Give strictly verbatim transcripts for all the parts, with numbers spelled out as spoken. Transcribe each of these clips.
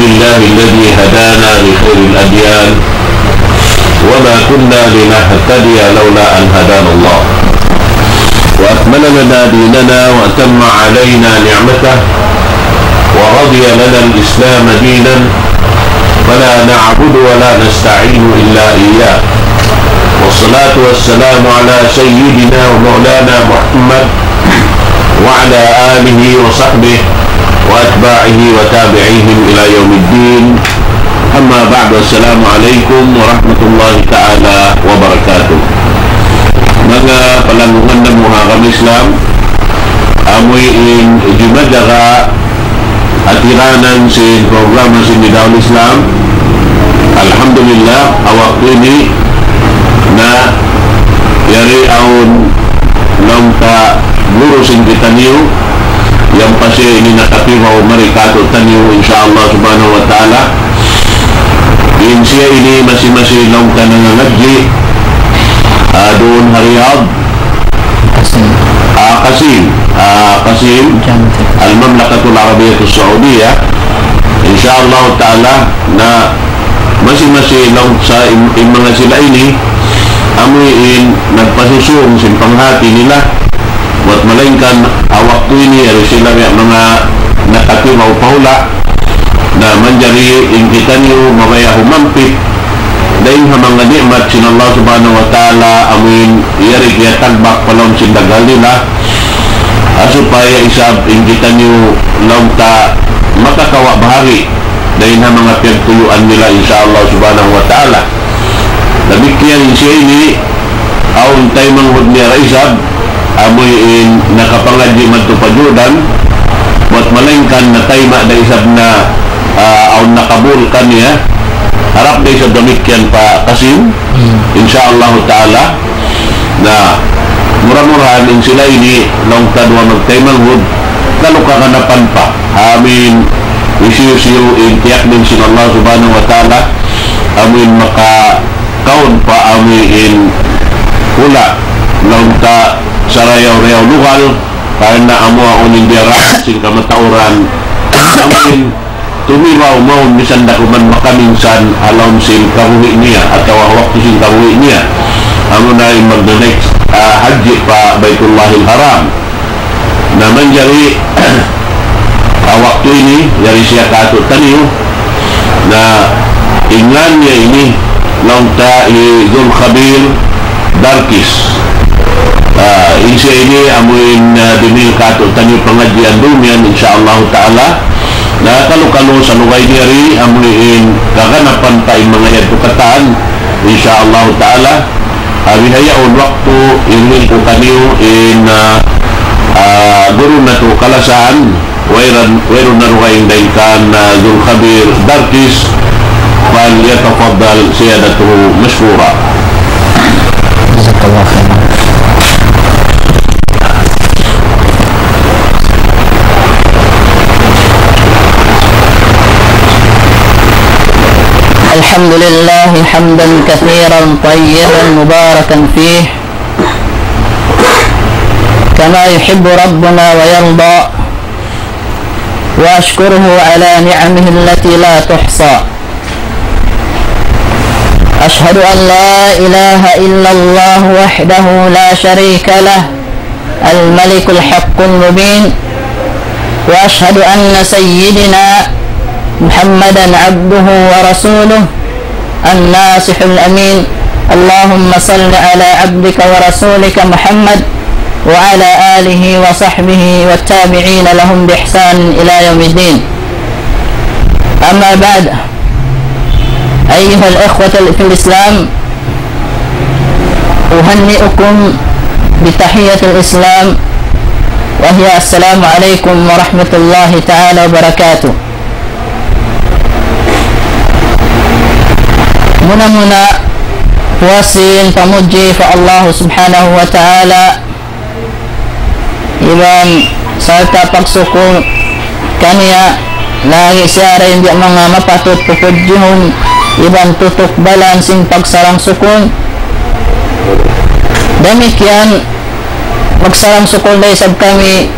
لله الذي هدانا لخير الأديان وما كنا لنهتدي لولا أن هدانا الله وأكمل لنا ديننا وأتم علينا نعمته ورضي لنا الإسلام دينا فلا نعبد ولا نستعين إلا إياه. والصلاة والسلام على سيدنا ومولانا محمد وعلى آله وصحبه وأتباعه وتابعيهم إلى يوم الدين. أما بعد، السلام عليكم ورحمة الله تعالى وبركاته. Manga palanggungan namu' ha agama Islam, amu in jumajaga atiranan sin programa sin Nidaul Islam. Alhamdulillah, ha waktu ini na yari awn laung ta guru sin kitaniyu, yan pa siya ini nakatibaw mari kātu'niyu, insya Allah subhanahu wa ta'ala. In siya ini masi-masi laung ta nangangadji', ah, duun ha Riyadh, Qasim. Ah, Qasim, ah, Qasim, Jamiat. Al-Mamlakatul Arabiyatus Saudiyah. Insya Allah ta'ala, na masi-masi laung sa in, in manga sila ini, amu in nagpasusung sin panghati nila. Buat malaingkan ha waktu ini, yari sila biya' manga nakatibaw pa hula', na manjari in kitaniyu mabaya' humampit dayn ha manga ni'mat sin Allah Subhanahu wa Ta'ala, amu in yari kiyatagbak pa lawm sin daghal nila, ha supaya isab in kitaniyu laung ta makakawa' bahari' dayn ha manga piyagtuyuan nila, insya Allah Subhanahu wa Ta'ala. Damikkiyan in siya ini, awn taymanghud niya da isab, amu in nakapangadji' madtu pa Jordan, buat malaingkan natayma' da isab na, ah, awn nakabul kaniya, harap da isab damikkiyan pa Qasim, hmm, insya Allah ta'ala. Na, mura-murahan in sila ini, laung ta duwa magtaymanghud, kalu kaganapan pa. Amin. Hisiyu-siyu in tiyakdir sin Allah Subhanahu wa Ta'ala, amu in maka kaun pa amu in hula', laung ta sarayaw-rayaw lugal, karna' amu awn in diyaraan sin kamatauran, amu in tumibaw mawn misan da kuman makaminsan ha lawm sin kabuhi' niya, atawa ha waktu sin kabuhi' niya, amu na in magna-next, ah, hajji pa Baytullahil Haram. Na manjari, ha waktu ini, yari siya kātu'niyu, na in ngān niya ini, laung ta hi Dhul Khabir Darkis. Ah, in siya ini, amu in, ah, dumihil kātu'niyu pangadjian dumiyan, insya Allah ta'ala. Na kalu-kalu sa lugay niya di, amu in kaganapan pa in manga yadtu katan, insya Allah ta'ala. Ha bihaun waktu, in hikun ku kaniyu in, ah, ah, guru natu' kalasahan, wayruun, wayruun na dugaing dayn kan, ah, Dhul Khabir Darkis, فليتفضل سيادته مشكورا. جزاك الله خيرا. الحمد لله حمدا كثيرا طيبا مباركا فيه كما يحب ربنا ويرضى، وأشكره على نعمه التي لا تحصى. أشهد أن لا إله إلا الله وحده لا شريك له، الملك الحق المبين، وأشهد أن سيدنا محمدا عبده ورسوله الناصح الأمين. اللهم صل على عبدك ورسولك محمد وعلى آله وصحبه والتابعين لهم بإحسان إلى يوم الدين. أما بعد، أيها الإخوة في الإسلام، أهنئكم بتحية الإسلام، وهي السلام عليكم ورحمة الله تعالى وبركاته. Muna-muna, puas sin pamudji pa Allah Subhanahu wa Ta'ala, iban sarta' pagsukul kaniya, lagi' siya da in manga mapatut pupudjihun, iban tutuk balan sin pagsarang-sukul. Damikkiyan, magsarang-sukul da isab kami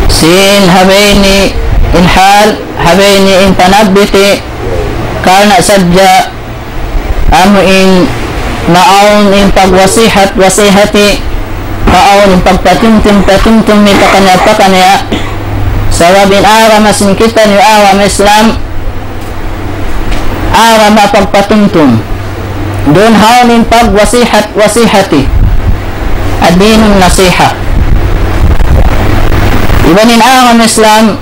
sin ha bay ini, In hal, ha bayni in panabbiti, karna' sadja amu in maawn in pagwasihat-wasihati, maawn in pagpatumtum-patumtum ni pakaniya-pakaniya, sabab in agama sin kitaniyu agama Islam, agama pagpatumtum. Duun hawn in pagwasihat-wasihati. الدين النصيحة. Iban in agama Islam,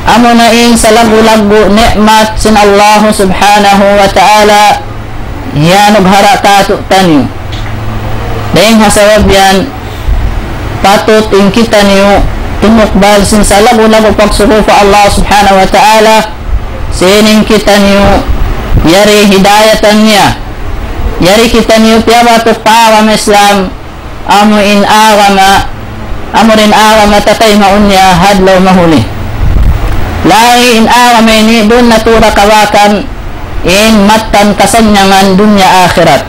amuna in salaggu'-laggu' ni'mat sin Allah Subhanahu wa Ta'ala, iyanugara' kātu'niyu. Dayng ha sabab yan, patut in kitaniyu tumukbal sin salaggu'-laggu' pagsukur pa Allah Subhanahu wa Ta'ala, sin in kitaniyu yari hidayatan niya, yari kitaniyu piyabatuk pa agama Islam, amu in agama, amu in agama tataymaun niya ha adlaw mahuli. Laung in agama ini duun na tuud kawakan in mattan kasannyangan dunya akhirat.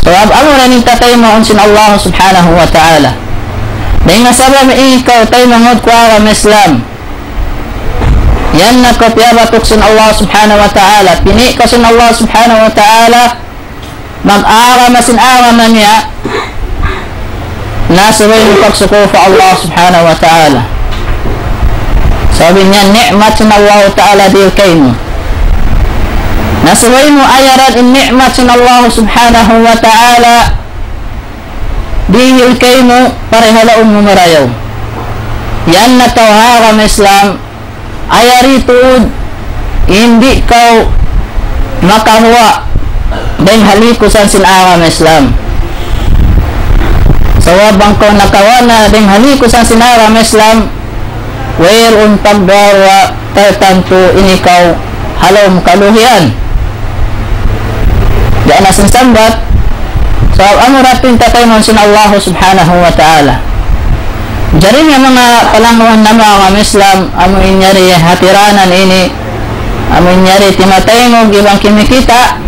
Sabab amu na in tataymaun sin Allah Subhanahu wa Ta'ala. Dayng ha sabab ikaw taymanghud ku agama Islam, yan na kaw piyabatuk sin Allah Subhanahu wa Ta'ala, pini' kaw sin Allah Subhanahu wa Ta'ala, mag-agama sin agama niya, na subay mu pagsukur pa Allah Subhanahu wa Ta'ala. Sabab in yan ni'mat sin Allah Ta'ala dihil kaymu. Na subay mu ayaran in ni'mat sin Allah Subhanahu wa Ta'ala dihil kaymu pa ha lawm mu marayaw. Yan na kaw ha agama Islam, ayari tuud, di' kaw makahuwa' dayng ha likusan sin agama Islam. Sabab bang kaw nakahuwa' na dayng ha likusan sin agama Islam, wayruun pagduwa-ruwa, tartantu in ikaw ha lawm kaluhian. Di' na sin sambat, sabab amu ra in tataymaun sin Allah Subhanahu wa Ta'ala. Jari na manga palangguan namu' agama Islam, amu in yari hatiranan ini, amu in yari timatayngug iban kimikita',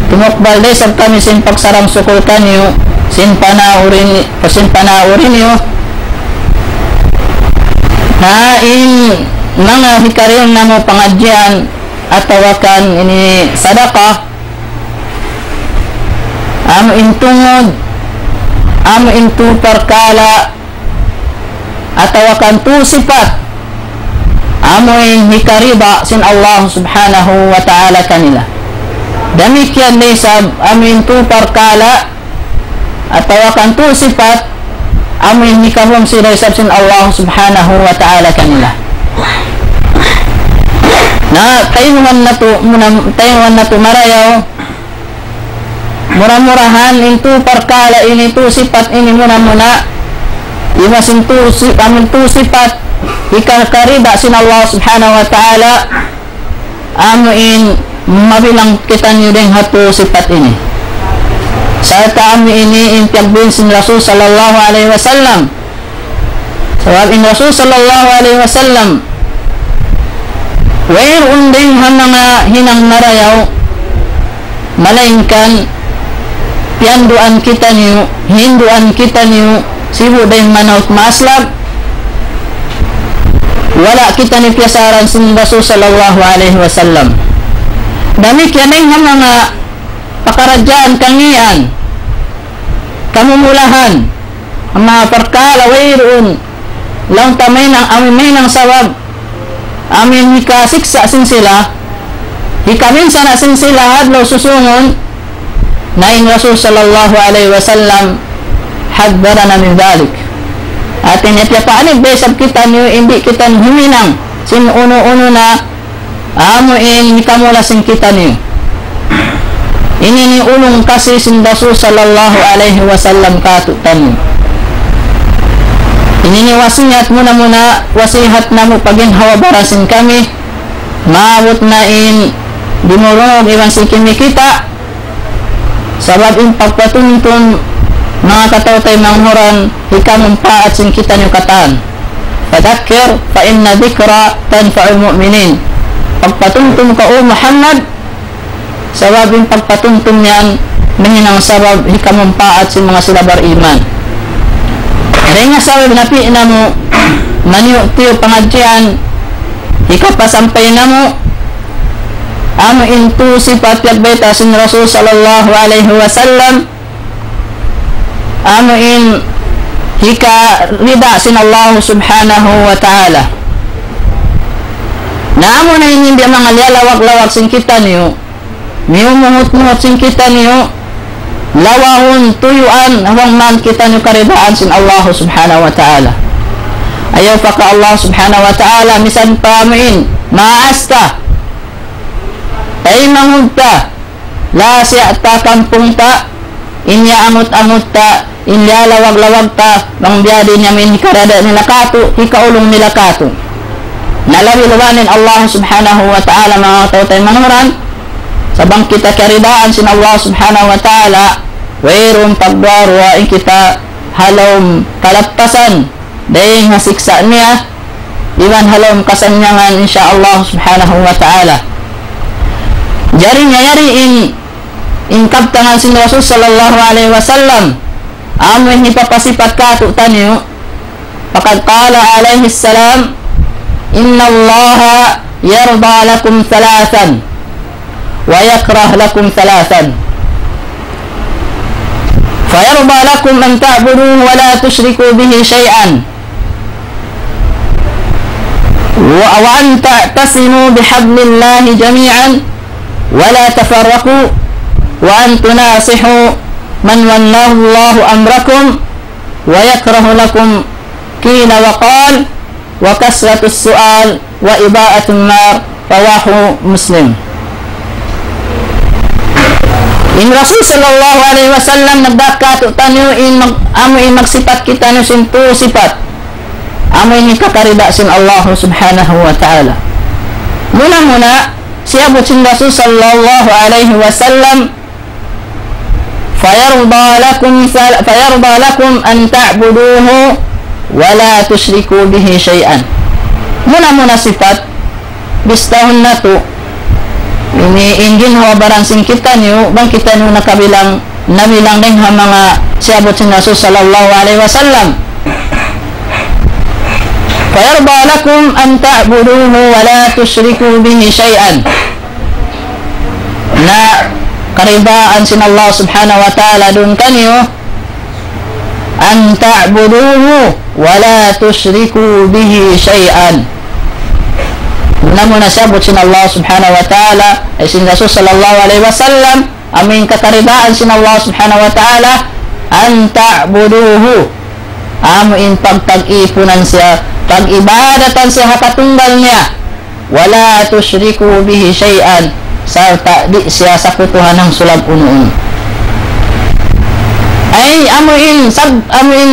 tumukbal da isab kami sin pagsarang-sukul kaniyu, sin panauri ni-, sin panauri niyu, na in manga hikarihil namu' pangadjian, atawa kan ini sadaka, amu in tungud, amu in tū parkala', atawa kan tū sipat, amu in hikarida sin Allah Subhanahu wa Ta'ala kanila. Damikkiyan da isab, amu in tū parkala', atawa kan tū sipat, amu in hikahumsi da isab sin Allah Subhanahu wa Ta'ala kanila. Na, taymaun natu', muna, taymaun natu' marayaw, mura-murahan in tū parkala' ini, tū sipat ini muna-muna, iban sin tū si-, amu in tū sipat, hika-, hikarida sin Allah Subhanahu wa Ta'ala, amu in mabilang kitaniyu dayng ha tū sipat ini. Sarta' amu ini in piyagbin sin Rasul sallallahu alayhi wasallam. Sabab in Rasul sallallahu alayhi wasallam, wayruun dayng ha manga hinang marayaw, malaingkan piyanduan kitaniyu, hinduan kitaniyu, sibu' dayng manaut maaslag, wala' kitaniyu piyasaran sin Rasul sallallahu alayhi wasallam. Damikkiyan in ha manga pakaradjaan kangīan, kamumulahan, manga parkala' wayruun, laung ta mahinang, amu in mahinang sabab, amu in hikasiksa' sin sila, hikaminsana' sin sila ha adlaw susungun, na in Rasul sallallahu alayhi wasallam حذرنا من ذلك. Hāti niya, piyapaanib da isab kitaniyu, di' kitaniyu huminang sin unu-unu na amu in hikamula sin kitaniyu. Ini in ulung kasi sin Rasul sallallahu alayhi wasallam kātu'niyu. Ini in wasiyat muna-muna, wasihat namu' pa ginhawa-baran sin kami, maabut na in dimurungug iban sin kimikita', sabab in pagpatumtum manga kataw-taymanghuran, hikamumpaat sin kitaniyu katan. فذكر فإن الذكرى تنفع المؤمنين. Pagpatumtum kaw, O Muhammad, sabab in pagpatumtum yan, mahinang sabab hikamumpaat sin manga sila bariman. Dayn ha sabab napi' namu' maniyu'-tiyu' pangadjian, hikapasampay namu', amu in tū sipat piyagbayta' sin Rasul sallallahu alayhi wasallam, amu in hikarida sin Allah subhanahu wa ta'ala. Na amu na ini in manga liyalawag-lawag sin kitaniyu, miyumuhut-muhut sin kitaniyu, lawahun tuyuan, bang man kitaniyu karidaan sin Allah subhanahu wa ta'ala. Ayaw pa ka Allah subhanahu wa ta'ala, misan pa amu in maas ta, taymanghud ta, lasa ta kampung ta, in iyaangut-angut ta, in iyalawag-lawag ta, bang biya' diin in hikarida nila kātu', hikaulung nila kātu'. Na labi-labi in Allah subhanahu wa ta'ala, manga tau taymanghud, sa' bang kita kiyaridaan sin Allah subhanahu wa ta'ala, wayruun pagduwa-ruwa in kita ha lawm kalappasan dayn ha siksa' niya, iban ha lawm kasannyangan, insya Allah subhanahu wa ta'ala. Jari niya yari in, in kabtangan sin Rasul sallallahu alayhi wasallam, amu in hipapasipat kātu'niyu, فقد قال عليه السلام: إن الله يرضى لكم ثلاثا ويكره لكم ثلاثا، فيرضى لكم أن تعبدوه ولا تشركوا به شيئا، و-، وأن تعتصموا بحبل الله جميعا ولا تفرقوا، وأن تناصحوا من ولاه الله أمركم، ويكره لكم قيل وقال، وكثرة السؤال، وإضاءة النار. رواه مسلم. In Rasul sallallahu alayhi wasallam nagdaak kātu'niyu in mag-, amu in magsipat kitaniyu sin tū sipat. Amu in hikakarida sin Allah subhanahu wa ta'ala. Muna-muna, siyabut sin Rasul sallallahu alayhi wasallam, فيرضى لكم ثل-، فيرضى لكم أن تعبدوه ولا تشركوا به شيئا. Muna-muna sipat, bistahun natu', ini in ginhawa-baran sin kitaniyu, bang kitaniyu nakabilang, nabilang dayn ha manga siyabut sin Rasul sallallahu alayhi wasallam. فيرضى لكم أن تعبدوه ولا تشركوا به شيئا. Na karidaan sin Allah subhanahu wa ta'ala duun kaniyu, أن تعبدوه ولا تشركوا به شيئا. Muna-muna siyabut sin Allah subhanahu wa ta'ala, ay sin Rasul sallallahu alayhi wasallam, amu in kakaridaan sin Allah subhanahu wa ta'ala, أن تعبدوه. Amu in pagtag-ipunan siya, pag-ibadatan siya ha katunggal niya. ولا تشركوا به شيئا, sarta' di' siya sakutuhan hangsulag unu-unu. Ay, amu in, sab-, amu in,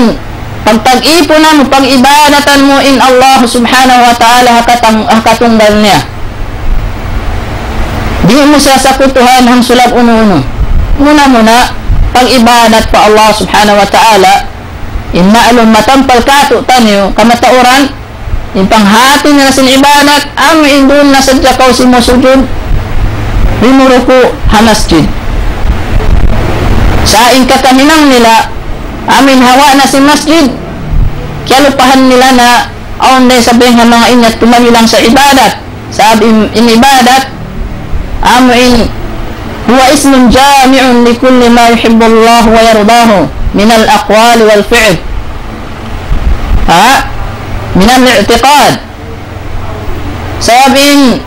pagtag-ipunan mu, pag-ibadatan mu in Allah subhanahu wa ta'ala ha katang-, ha katunggal niya. Di' mu siya sakutuhan hangsulag unu-unu. Muna-muna, pag-ibadat pa Allah subhanahu wa ta'ala, in ma'lum matampal kātu'niyu, kamatauran, in panghati nila sin ibadat, amu in duun na sadja kaw simusujud, himuruku' ha masjid. Sa' in kakahinang nila, amu in hawa na sin masjid, kiyalupahan nila na awn da isab dayn ha manga in yadtu mabilang sin ibadat. Sabab in, in ibadat, amu in, هو اسم جامع لكل ما يحب الله ويرضاه من الأقوال والفعل. Ha? من الاعتقاد. Sabab in,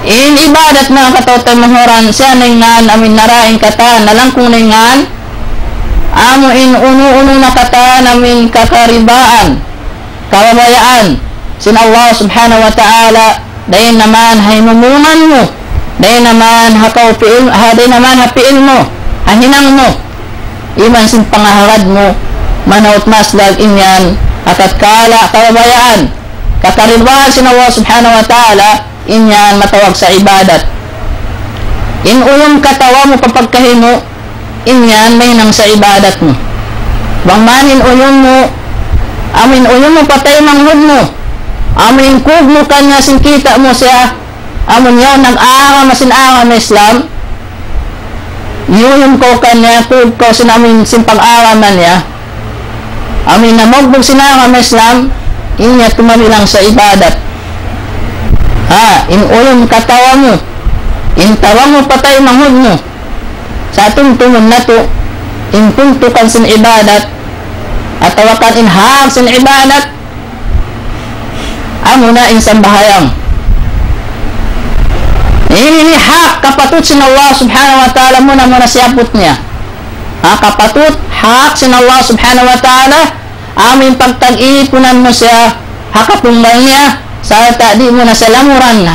in ibadat, manga kataymanghuran, siya na in ngan, amu in naraing katan, nalangkung na in ngan, amu in unu-unu na katan, amu in kakaridaan, kababayaan sin Allah subhanahu wa ta'ala, dayn naman ha himumungan mu, dayn naman ha kaw pi'il, ha, dayn naman ha pi'il mu, ha hinang mu, iban sin pangahagad mu, manaut maslag in yan, ha tatkala kababayaan, kakaridaan sin Allah subhanahu wa ta'ala, in yan matawag sa ibadat. In uyum katawa mu pa pagkahi mu, in yan mahinang sa ibadat mu. Bang man in uyum mu, amu in uyum mu pa taymanghud mu, amu in kug mu kaniya sin kita' mu siya, amu in yaun nag-agama sin agama Islam, iyuyum kaw kaniya, kug kaw sin amu in sin pag-agama niya. Amu in namagbug sin agama Islam, in yadtu mabilang sa ibadat. Ha, in ulun katawa mu, in tawa mu pa taymanghud mu. Sa' tumtumun natu', in tuntukan sin ibadat, atawa kan in hak sin ibadat, amuna in sambahayang. Ini, ini hak kapatut sin Allah Subhanahu wa Ta'ala muna-muna siyabut niya. Ha, kapatut, hak sin Allah Subhanahu wa Ta'ala, amu in pagtag-ipunan mu siya ha katunggal niya, sarta' di' mu na siya lamuran,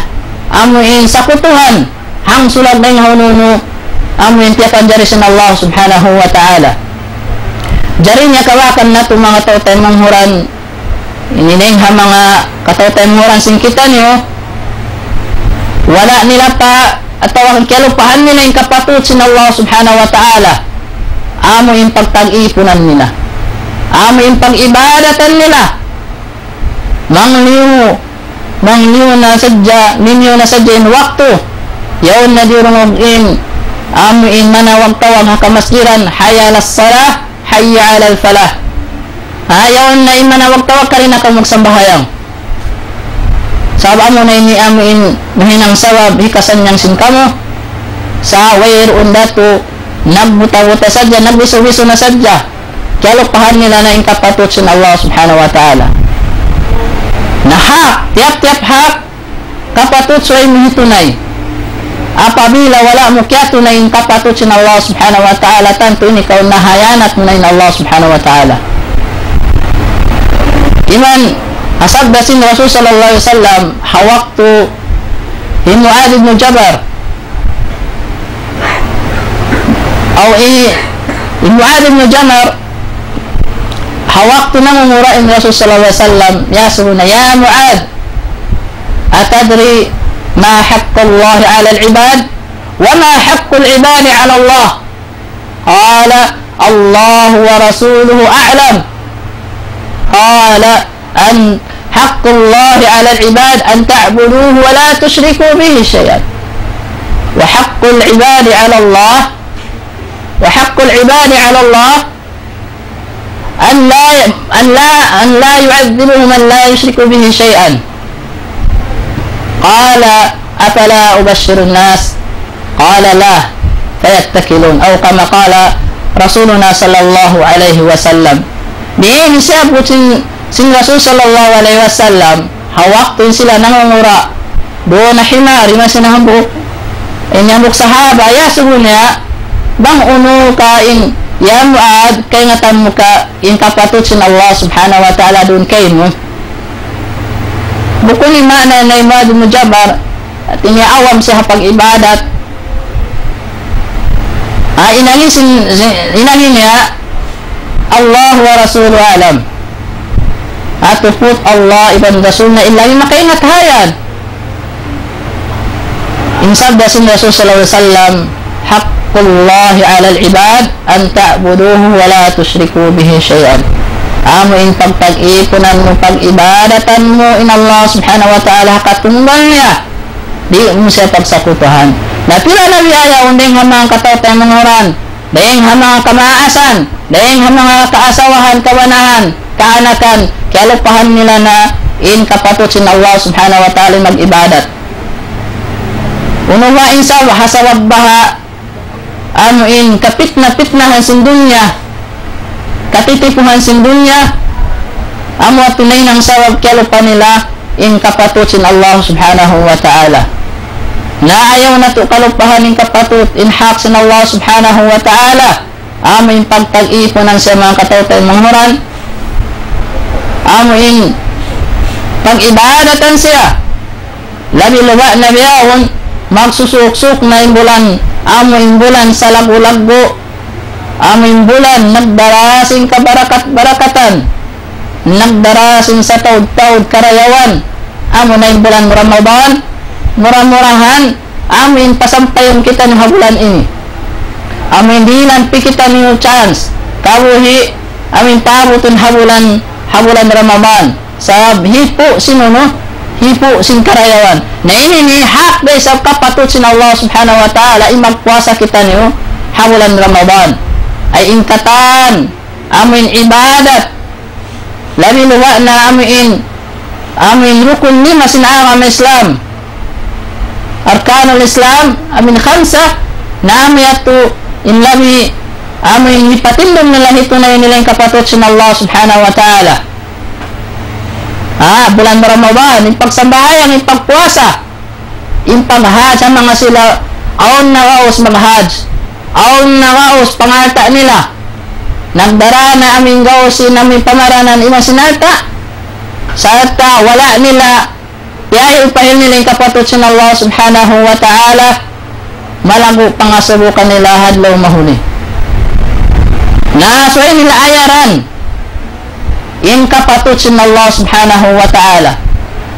amu in sakutuhan, hangsulag dayn ha unu-unu, amu in piyapanjari sin Allah Subhanahu wa Ta'ala. Jari niya kawakan natu' manga tau taymanghud, ini dayn ha manga kataw-taymanghuran sin kitaniyu, wala' nila pa, atawa kiyalupahan nila in kapatut sin Allah Subhanahu wa Ta'ala. Amu in pagtag-ipunan nila. Amu in pag-ibadatan nila. Mangliyu, mangliyu na sadja, limiyu na sadja in waktu. Yaun na diyurungug in, amu in manawag-tawag ha kamasjidan, "Hayya alas salah, hayya alal falah." Ha, yaun na in manawag-tawag, "Kari na kamu magsambahayang." Sabab amu na ini amu in mahinang sabab hikasannyang sin kamu. Sa' wayruun da tu, nagbuta-buta sadja, nagbisu-bisu na sadja. Kiyalupahan nila na in kapatut sin Allah Subhanahu wa Ta'ala. Na hak, tiyap-tiyap hak, kapatut subay mu hitunay. Apabila wala' mu kiyatunay in kapatut sin Allah Subhanahu wa Ta'ala, tantu ini kaw nahayanat mu na in Allah Subhanahu wa Ta'ala. Iban, ha sabda sin Rasul sallallahu alayhi wasallam, ha waktu hi Muadh ibn Jabal, aw hi, hi Muadh ibn Jabal, ha waktu nangungura' in Rasul sallallahu alayhi wasallam, iyasubu niya, "Ya Muadh, أتدري ما حق الله على العباد؟ وما حق العباد على الله؟" قال: "الله ورسوله أعلم." قال: "أن حق الله على العباد أن تعبدوه ولا تشركوا به شيئا، وحق العباد على الله، وحق العباد على الله أن لا، أن لا، أن لا يعذبه من لا يشرك به شيئا." قال: "أفلا أبشر الناس؟" قال: "لا، فيتكلون." أو كما قال رسولنا صلى الله عليه وسلم. Di' ini siyabbut sin, sin Rasul sallallahu alayhi wasallam, ha waktu in sila nangungura', duun na himar, iban sin hambuuk, in hambuuk sahaba, iyasubu niya, "Bang unu ka in, ya Muadh, kaingatan mu ka in kapatut sin Allah Subhanahu wa Ta'ala duun kaymu?" Bukun in maana hi Muadh bin Jabal, hati niya awam siya ha pag-ibadat. Ah, in agi sin, sin, in agi niya, "الله ورسوله أعلم." Atuput Allah iban Rasul na in labi makaingat ha yan. In sabda sin Rasul sallallahu alayhi wasallam, "حق الله على العباد أن تعبدوه ولا تشركوا به شيئا." Amu in pagtag-ipunan mu, pag-ibadatan mu in Allah Subhanahu wa Ta'ala ha katunggal niya. Di' mu siya pagsakutuhan. Na pila na biya' yaun dayn ha manga kataw-taymanghuran, dayn ha manga kamaasan, dayn ha manga kaasawahan, kabanahan, kaanakan, kiyalupahan nila na in kapatut sin Allah Subhanahu wa Ta'ala mag-ibadat. Unu ba in sabab, ha sabab baha' amu in kapitna-pitnahan sin dunya, katitipuhan sin dunya, amu yadtu in hinang sabab kiyalupa nila in kapatut sin Allah Subhanahu wa Ta'ala. Na ayaw natu' kalupahan in kapatut, in hak sin Allah Subhanahu wa Ta'ala, amu in pagtag-ipunan siya manga kataw-taymanghuran, amu in pag-ibadatan siya, labi-labi na bihaun, magsusuksuk na in bulan, amu in bulan salaggu'-laggu', amu in bulan nagdara sin kabarakat-barakatan, nagdara sin sataud-taud karayawan, amu na in bulan Ramadan, mura-murahan, amu in pasampayun kitaniyu ha bulan ini. Amu in dihilan pa kitaniyu chance, kabuhi', amu in paabutun ha bulan, ha bulan Ramadan. Sabab hipu' sin unu, hipu' sin karayawan. Na ini in hak da isab kapatut sin Allah Subhanahu wa Ta'ala, in magpuasa kitaniyu ha bulan Ramadan. Ay in katan, amu in ibadat, labi luba' na amuin, amuin rukun lima sin agama Islam. Arkanul Islam, amuin khamsa, na amu yadtu in labi, amuin hipatindug nila, hitunay nila in kapatut sin Allah Subhanahu wa Ta'ala. Ah, bulan Ramadan, in pagsambahayang, in pagpuasa, in paghaj, ha manga sila, awn na gaus maghaj, awn na gaus pangalta' nila. Nagdara na amuin gaus sin amuin pamaranan iban sin alta', sarta' wala' nila, ya, upahil nila in kapatut sin Allah Subhanahu wa Ta'ala, malaggu' pangasubu kanila ha adlaw mahuli. Na subay nila ayaran in kapatut sin Allah Subhanahu wa Ta'ala.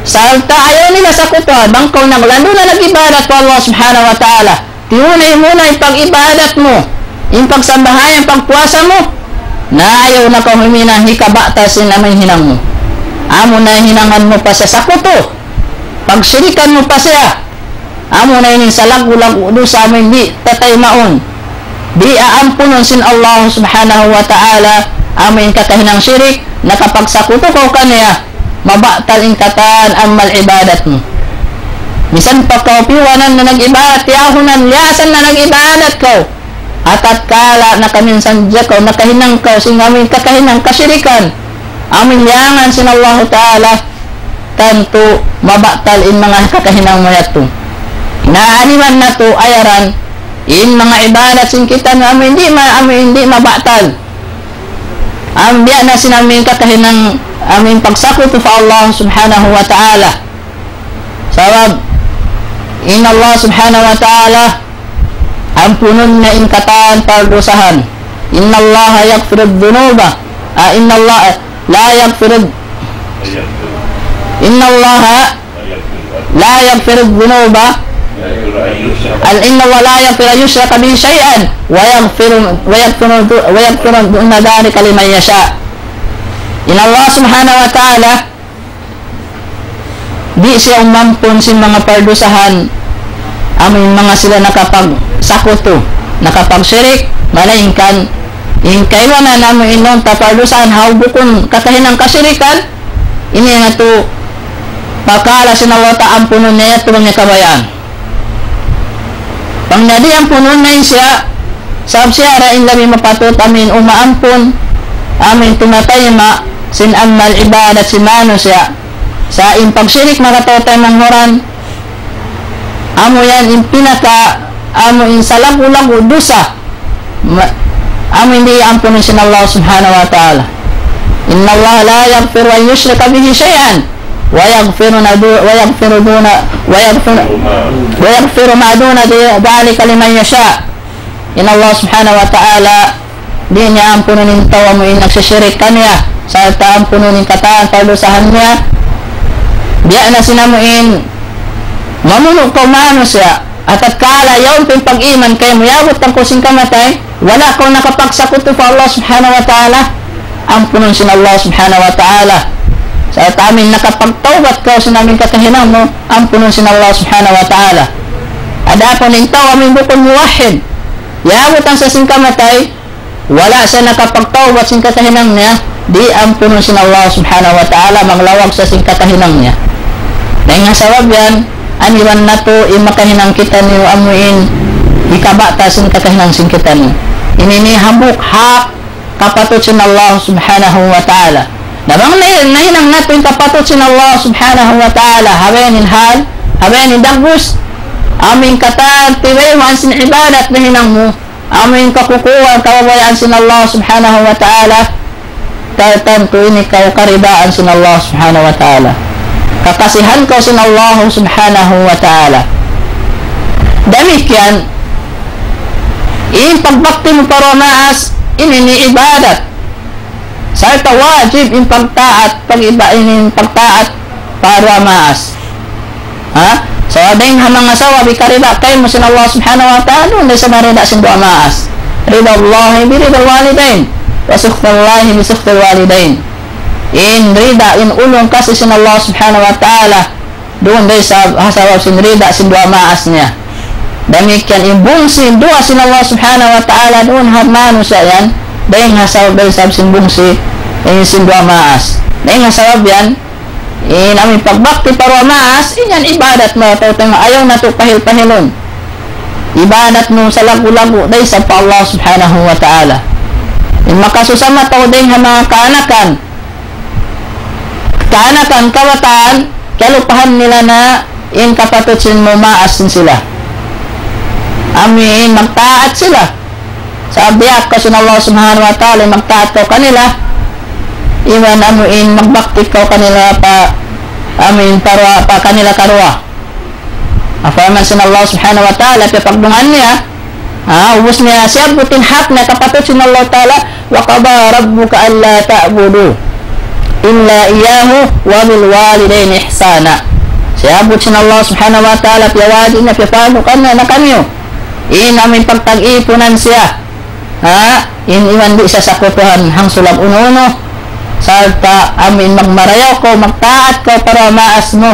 Sarta' ayaw nila sakutuhan, bang kaw naglandu' na nag-ibadat pa Allah Subhanahu wa Ta'ala, tiyunay mu na in pag-ibadat mu, in pagsambahayang, pagpuasa mu, na ayaw na kaw huminang hikabatal sin amuin hinang mu. Amu na hinangan mu pa siya sakutu, pagsirikan mu pa siya. Amu na ini in salaggu'-laggu' dusa amuin di' tataymaun. Di' aampunun sin Allah Subhanahu wa Ta'ala amuin kakahinang sirik, nakapagsakutu kaw kaniya, mabatal in katan amal ibadat mu. Misan pa kaw piyawanan na nag-ibadat, tiyahunan, liyasan na nag-ibadat kaw. Atatkala nakaminsan sadja kaw, nakahinang kaw sin amuin kakahinang kasirikan, amuin liyangan sin Allahu Ta'ala, tantu mabatal in manga kakahinang mu yadtu. Na aniwan natu' ayaran in manga ibadat sin kitaniyu amuin di' ma-, amuin di' mabatal. Ambiya' na sin amuin kakahinang amuin pagsakutu pa Allah Subhanahu wa Ta'ala. Sabab in Allah Subhanahu wa Ta'ala ampunun niya in katan pardusahan. إن الله يغفر الذنوب، ah, إن الله لا يغفر، إن الله لا يغفر الذنوب، إن الله لا يغفر أن يشرك به شيئا ويغفر، ويغفر، ويغفر دون ذلك لمن يشاء. In Allah Subhanahu wa Ta'ala di' siya umampun sin manga pardusahan amuin manga sila nakapagsakutu, nakapagsirik, malaingkan in kaibanan amuin in tapardusahan ha bukun katahinang kasirikan, ini natu' pakala sin Allah Ta'ala ampunun niya yadtu bang niya kabayaan. Bang niya di' ampunun na in siya, sabab siya ra in labi mapatut amuin umaampun, amuin tumatayma' sin amal ibadat sin manusiya'. Sa' in pagsirik manga tau taymanghud, amu yan in pinaka, amuin salaggu'-laggu' dusa. Ma-, amuin di' ampunun sin Allah Subhanahu wa Ta'ala. إن الله لا يغفر أن يشرك به شيئا ويغفر دو-، ويغفر دون، ويغفر، ويغفر ما دون ذلك لمن يشاء. In Allah Subhanahu wa Ta'ala di' niya ampunun in tau amuin nagsisirik kaniya, sarta' ampunun in katan pardusahan niya. Biya' na sin amuin mamunu' kaw manusiya', atatkala yaun pa in pag-iman kaymu, yabut kaw sin kamatay, wala' kaw nakapagsakutu pa Allah Subhanahu wa Ta'ala, ampunun sin Allah Subhanahu wa Ta'ala. Sarta' amuin nakapagtawbat kaw sin amuin kakahinang mu, ampunun sin Allah Subhanahu wa Ta'ala. Adapun in tau amuin bukun muwahhid, yabut na siya sin kamatay, wala' siya nakapagtawbat sin kakahinang niya, di' ampunun sin Allah Subhanahu wa Ta'ala, maglawag siya sin kakahinang niya. Dayn ha sabab yan, aniwan natu' in makahinang kitaniyu amuin hikabatal sin kakahinang sin kitaniyu. Ini in hambuuk hak kapatut sin Allah Subhanahu wa Ta'ala. Na bang na-, nahinang natu' in kapatut sin Allah Subhanahu wa Ta'ala, ha bihaini in hal, ha bihaini in dagbus, amuin katan tiyaymaun sin ibadat nahinang mu, amuin kakukuhan kabayaan sin Allah Subhanahu wa Ta'ala, ta-, tantu ini kaw karidaan sin Allah Subhanahu wa Ta'ala. Kakasihan kaw sin Allah Subhanahu wa Ta'ala. Damikkiyan, in pagbakti mu pa duwa maas, ini in ibadat. Sarta' wajib in pagtaat, pag-iba-, in pagtaat pa duwa maas. Ha? So, dayn ha manga sabab hikarida kaymu sin Allah Subhanahu wa Ta'ala, duun da isab in rida sin duwa maas. رضا الله برضا الوالدين وسخط الله بسخط الوالدين. In rida, in ulung kasi sin Allah Subhanahu wa Ta'ala, duun da isab ha sabab sin rida sin duwa maas niya. Damikkiyan in bungsi, duwa sin Allah Subhanahu wa Ta'ala duun ha manusiya' yan, dayn ha sabab da isab sin bungsi Ini sin duwa maas. Na in sabab yan, in amu in pagbakti pa duwa maas, in yan ibadat mu, atawa taymanghud, ayaw natu' pahil-pahilun. Ibadat mu sa lagu-lagu da isab pa Allah Subhanahu wa Ta'ala. In makasusa mataud dayn ha manga kaanakan. Kaanakan, kabataan, kalupahan nila na in kapatut sin mu maas sin sila. Amu in magtaat sila. Sa' biya' kaw sin Allah Subhanahu wa Ta'ala, magtaat kaw kanila. Iban amu in magbakti kaw kanila pa, amu in pa, pa kanila karuwa. Parman sin Allah Subhanahu wa Ta'ala, piyagdungan niya, ha, ubus niya siyabbut in hak niya kapatut sin Allah Ta'ala, وقضى ربك ألا تعبدوا إلا إياه وبالوالدين إحسانا. Siyabbut sin Allah Subhanahu wa Ta'ala, piyawajib niya, piyapagukan niya na kaniyu. In amu in pagtag-ipunan siya. Ha? In iban di' siya sakutuhan hangsulag unu-unu. Sarta' amu in magmarayaw kaw, magtaat kaw pa duwa maas mu.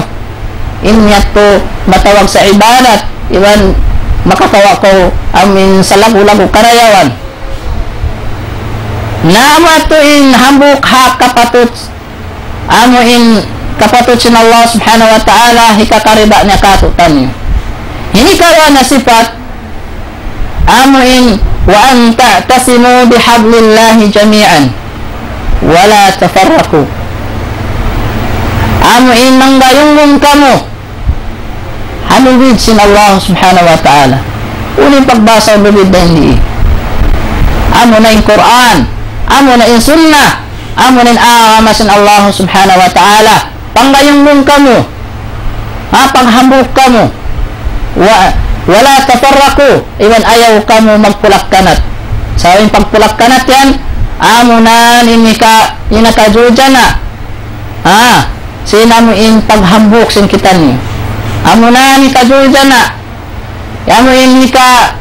In yadtu matawag sa ibadat, iban makakawa' kaw amu in sa lagu-lagu karayawan. Na amu yadtu in hambuuk hak kapatut, amu in kapatut sin Allah Subhanahu wa Ta'ala, hikakarida niya kātu'niyu. Ini karuwa na sipat, amu in, وأن تعتصموا بحبل الله جميعا ولا تفرقوا. Amu in manggayungbung kamu ha lugid sin Allah Subhanahu wa Ta'ala. Unu in pagbasa lugid dayn di? Amu na in Qur'an, amu na in Sunnah, amu na in agama sin Allah Subhanahu wa Ta'ala. Panggayungbung kamu, ha, paghambuuk kamu. Wa-, ولا تفرقوا, iban ayaw kamu magpulak-kanat. Sa' in pagpulak-kanat yan, amu na in hika-, in nakajujana. Ha, sin amu in paghambuuk sin kitaniyu. Amu na in hikajujana. Amu in hika-,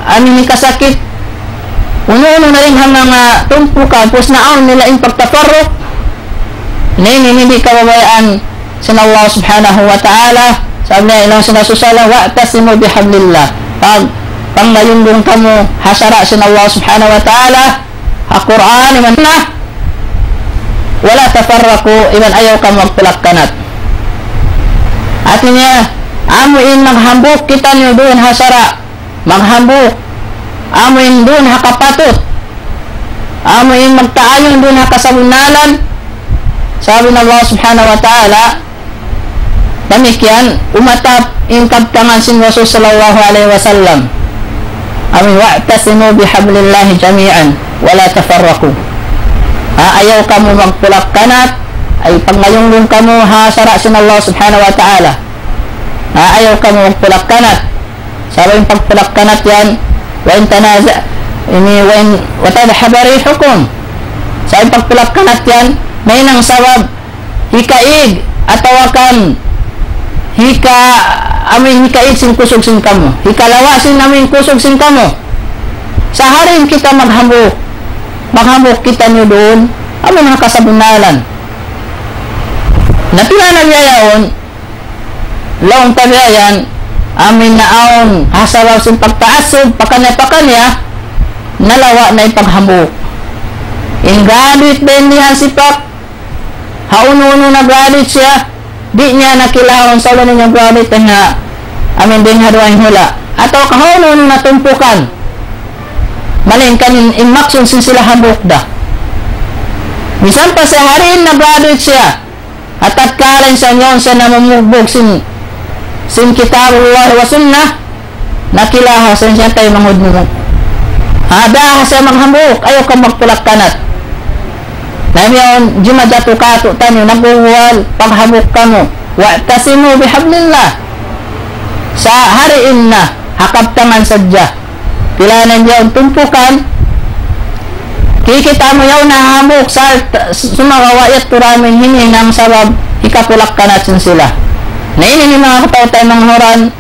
amu in hikasakit. Unu-unu na in ha manga tumpukan, pus na awn nila in pagtafarruk. Na ini, ini di' kabayaan sin Allah Subhanahu wa Ta'ala. Sabab niya laung sin Rasul sallallahu alayhi wasallam, واعتصموا بحبل الله. Pag-, panggayungbung kamu ha sara' sin Allah Subhanahu wa Ta'ala, ha Qur'an, iban na, ولا تفرقوا, iban ayaw kamu magpulak-kanat. Hāti niya, amu in maghambuuk kitaniyu duun ha sara', maghambuuk, amu in duun ha kapatut, amu in magtaayun duun ha kasabunnalan, sabab in Allah Subhanahu wa Ta'ala, damikkiyan, umatap in kabtangan sin Rasul sallallahu alayhi wasallam. Amu in واعتصموا بحبل الله جميعا ولا تفرقوا. Ha, ayaw kamu magpulak-kanat, ay panggayungbung kamu ha sara' sin Allah Subhanahu wa Ta'ala. Ha, ayaw kamu magpulak-kanat. Sabab in pagpulak-kanat yan, وإن تنازع-, ini, وإن, وتذهب ريحكم. Sabab in pagpulak-kanat yan, mahinang sabab hikaig, atawa kan hika-, amu in hikaig sin kusug sin kamu. Hikalawa' sin amu in kusug sin kamu. Sa' ha di' kita maghambuuk. Maghambuuk kitaniyu duun, amu in ha kasabunnalan. Na pila na biya' yaun, laung ta biya' yan, amu in naawn ha sabab sin pagtaassub, pakaniya-pakaniya, nalawa' na in paghambuuk. In graduate dayn di ha sipak, ha unu-unu na graduate siya, di' niya na kilaun sa' unu niya graduate na, amu in dayn ha dugaing hula'. Atawa ka ha unu-unu na tumpukan. Malaingkan in, in maksud sin sila hambuuk da. Misan pa siya ha di' na graduate siya, ha tatkala in siya yaun siya namumugbug sin, sin Kitabullah wa Sunnah, na kilaha sa' in siya taymanghud mu. Ha, biya' ha siya maghambuuk, ayaw kamu magpulak-kanat. Na yaun, jimajatu kātu'niyu, naghuhuwal, paghambuuk kamu. واعتصموا بحبل الله. Sa' ha di' na, ha kabtangan sadja. Pila na in biya' yaun tumpukan. Kikita' mu yaun na hambuuk sa' t-, sumagawa' yadtu da amu in hininang sabab hikapulak-kanat sin sila. Na ini in manga kataw-taymanghuran,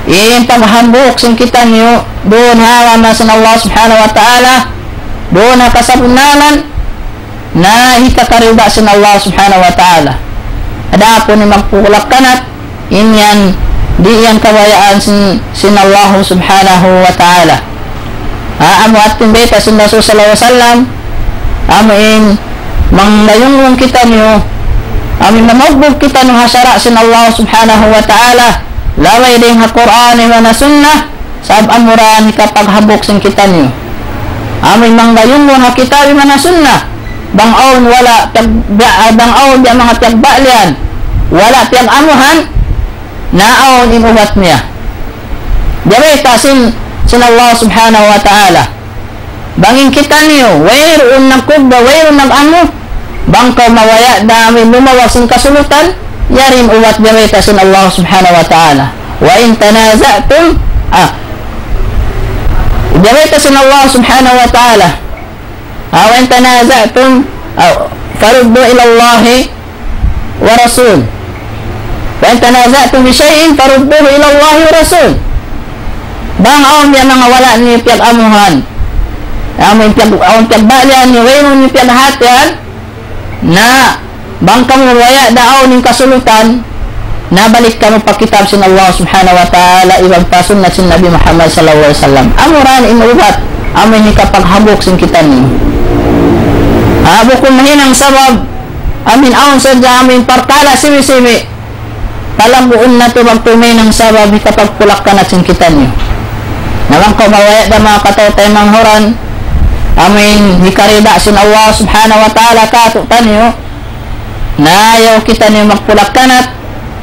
in paghambuuk sin kitaniyu, duun ha agama sin Allah Subhanahu wa Ta'ala, duun ha kasabunnalan, na hikakarida sin Allah Subhanahu wa Ta'ala. Adapun in magpulak-kanat, in yan, di' yan kabayaan sin, sin Allah Subhanahu wa Ta'ala. Ha, amu yadtu in bayta' sin Rasul sallallahu alayhi wasallam, amu in mangdayungun kitaniyu, amu in mamugbug kitaniyu ha sara' sin Allah Subhanahu wa Ta'ala, labi dayn ha Qur'an iban ha Sunnah, sabab amura in hikapaghambuuk sin kitaniyu. Amu in mangdayungun ha kitab iban ha Sunnah, bang awn wala' piyag-, biya', bang awn biya' manga piyagbalian, wala' piyag-amuhan, na awn in ubat niya. Diyabayta' sin, sin Allah Subhanahu wa Ta'ala. Bang in kitaniyu, wayruun nagkugba, wayruun nag-amu, bang kaw mabaya' da amu in lumawag sin kasulutan, yari in ubat diyabayta' sin Allah Subhanahu wa Ta'ala. وإن تنازعتم, ah, diyabayta' sin Allah Subhanahu wa Ta'ala. Ah, وإن تنازعتم, ah, فردوه إلى الله والرسول. وإن تنازعتم في شيء فردوه إلى الله والرسول. Bang awn biya' manga wala' niyu piyag-amuhan, amu in piyag-, awn piyagbalian niyu, wayruun niyu piyaghatihan, na bang kamu mabaya' da awn in kasulutan, na balik kamu pa kitab sin Allah Subhanahu wa Ta'ala, iban pa sunnat sin Nabi Muhammad sallallahu alayhi wasallam. Amura in ubat, amu in hikapaghambuuk sin kitaniyu. Ah, bukun mahinang sabab, amu in awn sadja amu in parkala' sibi'-sibi'. Palagguun natu' bang tuud mahinang sabab hikapagpulak-kanat sin kitaniyu. Na bang kaw mabaya' da manga kataw-taymanghuran, amu in hikarida sin Allah Subhanahu wa Ta'ala kātu'niyu, na ayaw kitaniyu magpulak-kanat,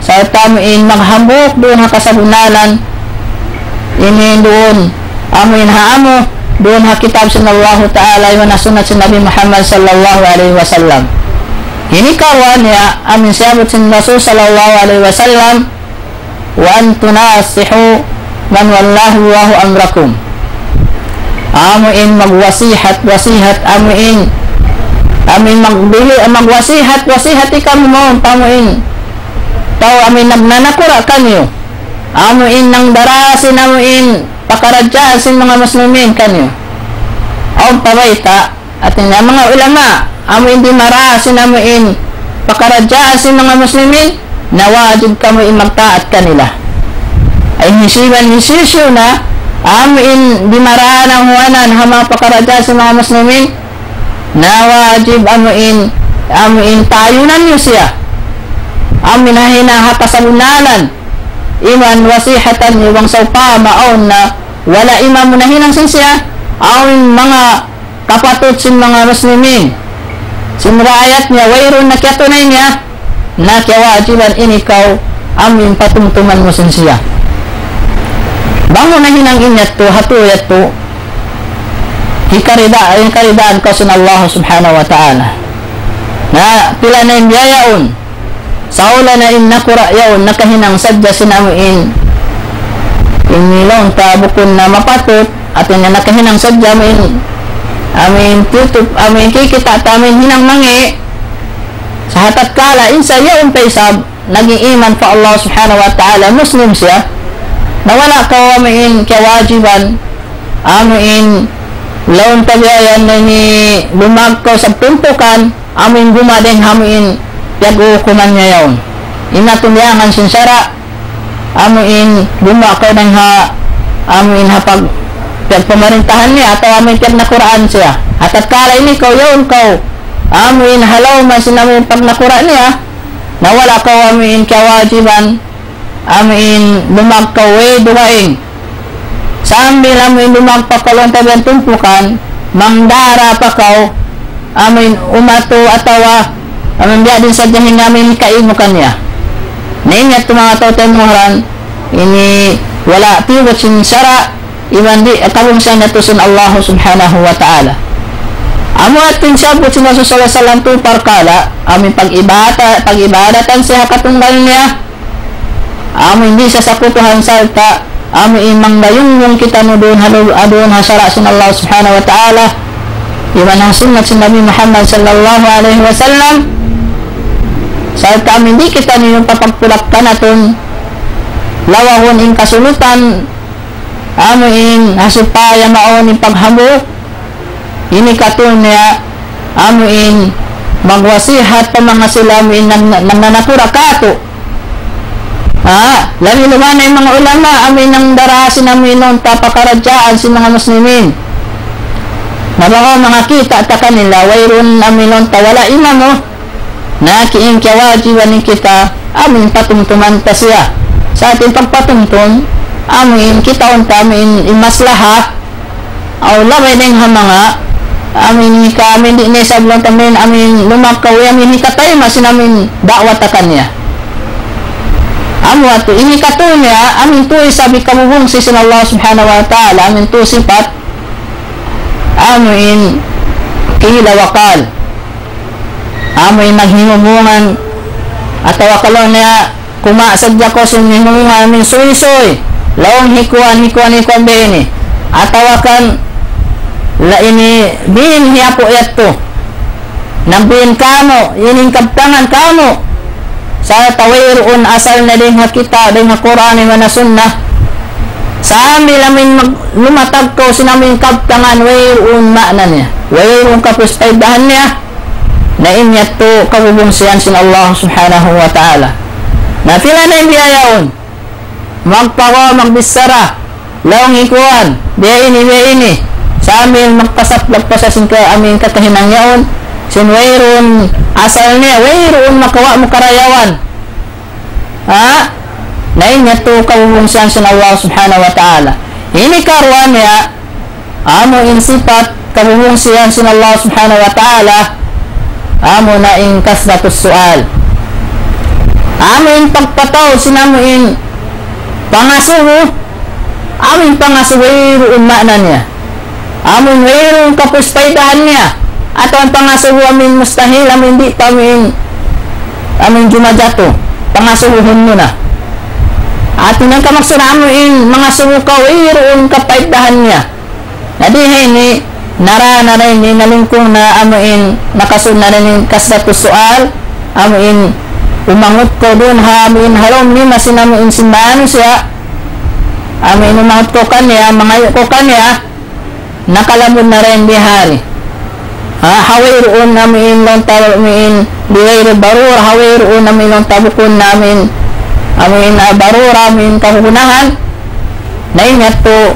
sarta' amu in maghambuuk duun ha kasabunnalan, ini duun, amu in ha amu, duun ha kitab sin Allahu Ta'ala, iban ha sunnat sin Nabi Muhammad sallallahu alayhi wasallam. Ini karuwa niya, amu in siyabbut sin Rasul sallallahu alayhi wasallam, وأن تناصحوا من ولاه الله أمركم. Amu in magwasihat, wasihat, amu in, amu in magbili-, magwasihat, wasihati kamu mawn pa amu in tau amu in nagnanakura' kaniyu. Amu in nangdara sin amu in pakaradjaan sin manga muslimin kaniyu. Awn pa bayta', hāti niya manga ulama, amu in dimara sin amu in pakaradjaan sin manga muslimin, na wajib kamu in magtaat kanila. Ay hisiban hisiyu na, amu in dimara na huwanan ha manga pakaradjaan sin manga muslimin, na wajib amu in, amu in tayunan niyu siya. Amu in ha hinang ha kasabunnalan, iban wasihatan niyu bang sawpama awn na wala' imamu nahinang sin siya, awn manga kapatut sin manga muslimin, sin raayat niya, wayruun na kiyatunay niya, na kiyawajiban in ikaw amu in patumtuman mu sin siya. Bang mu nahinang in yadtu, hatu yadtu, hikarida-, hikaridaan kaw sin Allah Subhanahu wa Ta'ala. Na pila na in biya' yaun, sawla na in nakura' yaun, nakahinang sadja sin amu in, in laung ta bukun na mapatut, hāti niya nakahinang sadja amu in, amu in tutup, amu in kikita' ta amu in hinang mangi', sa' ha tatkala in siya yaun pa isab, nag-iiman pa Allah Subhanahu wa Ta'ala, Muslim siya, na wala' kaw amu in kiyawajiban, amu in laung ta biya' yan na ini lumag kaw sa tumpukan, amu in gumā dayn ha amu in piyaghukuman niya yaun. In atung biya' yan sin sara', amu in gumā kaw dayn ha, amu in ha pag-, piyagpamarintahan niya, atawa amu in piyagnakuraan siya. Ha tatkala ini kaw yaun kaw, amu in ha lawm sin amu in pagnakura' niya, na wala' kaw amu in kiyawajiban, amu in lumag kaw way dugaing. Sambil amu in lumag pa kaw laung ta biya' yan tumpukan, mangdara pa kaw, amu in umatu atawa, amu in biya' diin sadja in amu in kaimukan niya. Na in yadtu manga tau-tau muharan, ini wala' tiyubat sin sara', iban di' kabungsihan yadtu sin Allah Subhanahu wa Ta'ala. Amu yadtu in siyabbut sin Rasul sallallahu alayhi wasallam tū parkala', amu in pag-ibata-, pag-ibadatan siya ha katunggal niya, amu in di' siya sakutuhan sarta', amu in mangdayungun kitaniyu duun ha lu-, duun ha sara' sin Allah Subhanahu wa Ta'ala, iban ha sunnat sin Nabi Muhammad sallallahu alayhi wasallam, sarta' amu in di' kitaniyu papagpulak-kanatun, lawagun in kasulutan, amu in ha supaya mawn in paghambuuk, ini katu' niya, amu in magwasihat pa manga sila amu in nag-, nagnanakura' kātu'. Ha, labi-labi na in manga ulama, amu in nangdara sin amu in laung ta pakaradjaan sin manga muslimin. Na bang kaw manga kita' ta kanila, wayruun amu in laung ta wala' imamu, na ki-, in kiyawajiban in kita, amu in patumtuman ta siya. Sa' atin pagpatumtum, amu in kitaun ta, amu in, in maslaha, aw labay dayn ha manga, amu in hika-, amu in di' na isab laung ta amu in, amu in lumakaw, amu in hikatayma' sin amu in da'wa ta kaniya. Amu yadtu, in hikatu niya, amu in tū isab hikabubungsi sin Allah Subhanahu wa Ta'ala, amu in tū sipat, amu in qila wa qal. Amu in naghimumungan, atawa ka laung niya, kuma sadja kaw sin himumungan amu in suysuy. Laung hikuan, hikuan, hikuan biya' ini. Atawa kan, la ini, bin hiyapu' yadtu. Nagbiin kamu, ini in kabtangan kamu. Sa' ta wayruun asal na dayn ha kitab, dayn ha Qur'an, iban ha Sunnah. Sambil amu in mag-, lumatag kaw sin amu in kabtangan, wayruun maana niya. Wayruun kapus paidahan niya. Na in yadtu kabubungsihan sin Allah Subhanahu wa Ta'ala. Na pila na in biya' yaun. Magpagawa, magbichara, laung hikuan, biya' ini, biya' ini. Sambil magpasap-, magpasap sin ka-, amu in kakahinang yaun, sin wayruun asal niya, wayruun makawa' mu karayawan. Ha? Na in yadtu kabubungsihan sin Allah Subhanahu wa Ta'ala. Ini karuwa niya, amu in sipat kabubungsihan sin Allah Subhanahu wa Ta'ala, amu na in kasratus su'al. Amu in pagpataud sin amu in pangasubu, amu in pangasubu wayruun maana niya. Amu in wayruun kapus paidahan niya. Atawa in pangasubu amu in mustahil, amu in di' pa amu in, amu in jumajatu. Pangasubuhun mu na. Hati niya in kamaksud amu in mangasubu kaw wayruun kapaidahan niya. Na di' ha ini, nara, nara ini, nalingkung na amu in, nakasud na in kasratus su'al, amu in, umangut kaw duun ha, amu in, ha lawm lima sin amu in sin manusiya', amu in, umangut kaw kaniya, mangayu' kaw kaniya, nakalamud na in di' hari. Ha, ha wayruun amu in, laung ta amu in, di' wayruun barura, ha wayruun amu in, laung ta bukun na amu in, amu in, ah, barura, amu in, kagunahan, na in yadtu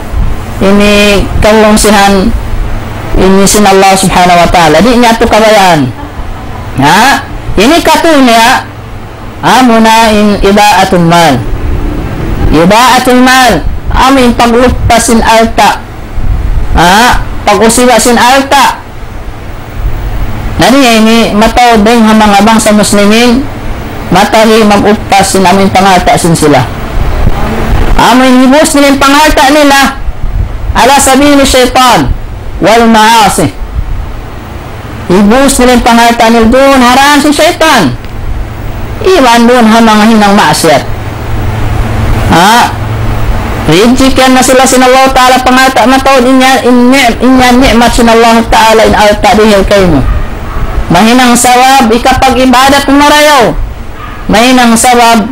ini kabungsihan ini sin Allah Subhanahu wa Ta'ala. Di' niya yadtu kabayaan. Ha? Ini katu' niya, amu na in ida'atul mal. Ida'atul mal, amu in pagluppas sin alta'. Ha? Pag-usiba sin alta'. Na niya ini mataud dayn ha manga bangsa Muslimin, matali mag-uppas sin amu in pangalta' sin sila. Amu in hibus nila in pangalta' nila, ala sabili shaytan wal ma'asi. Hibus nila in pangalta' nila duun ha dān sin shaytan. Iban duun ha manga hinang maksiyat. Ha? Rijikian na sila sin Allah Ta'ala pangalta' mataud in yan, in ni-, in yan ni'mat sin Allah Ta'ala in alta' dihil kaymu. Mahinang sabab hikapag-ibadat mu marayaw. Mahinang sabab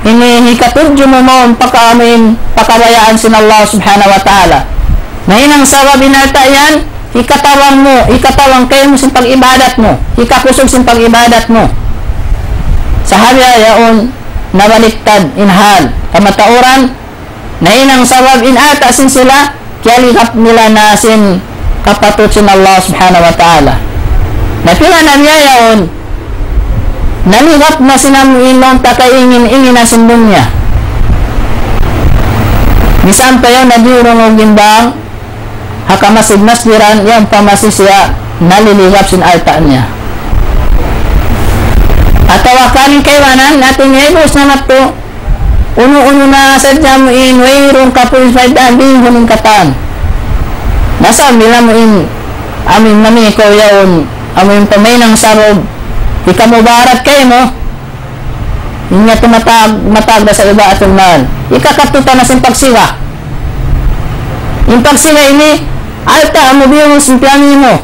ini hikatudju mu mawn pa amu in pakabayaan sin Allah Subhanahu wa Ta'ala. Mahinang sabab in alta' yan, hikatabang mu, hikatabang kaymu sin pag-ibadat mu, hikakusug sin pag-ibadat mu. Sa' ha bihaun, nabaliktad in hal. Kamatauran, nahinang sabab in alta' sin sila, kiyaligap nila na sin kapatut sin Allah Subhanahu wa Ta'ala. Na pila na biya' yaun, naligap na sin amu in laung ta kaingin-ingin na sin dunya. Misan pa yaun nagdurungug in bang, ha kamasjid-masjidan, yan pa masi siya naliligap sin alta' niya. Atawa kan kaibanan, hati niya hibus na madtu, unu-unu na sadja amu in wayruun kapus paidahan, bihun in katan. Na sambil amu in, amu in mami kaw yaun, amu in pamahinang sabab, hikamubarat kaymu, in yadtu matag-, matag da sa ida'atul mal. Hikakadtu ta na sin pagsiga. In pagsiga ini, alta' mu bihun sin piyami mu.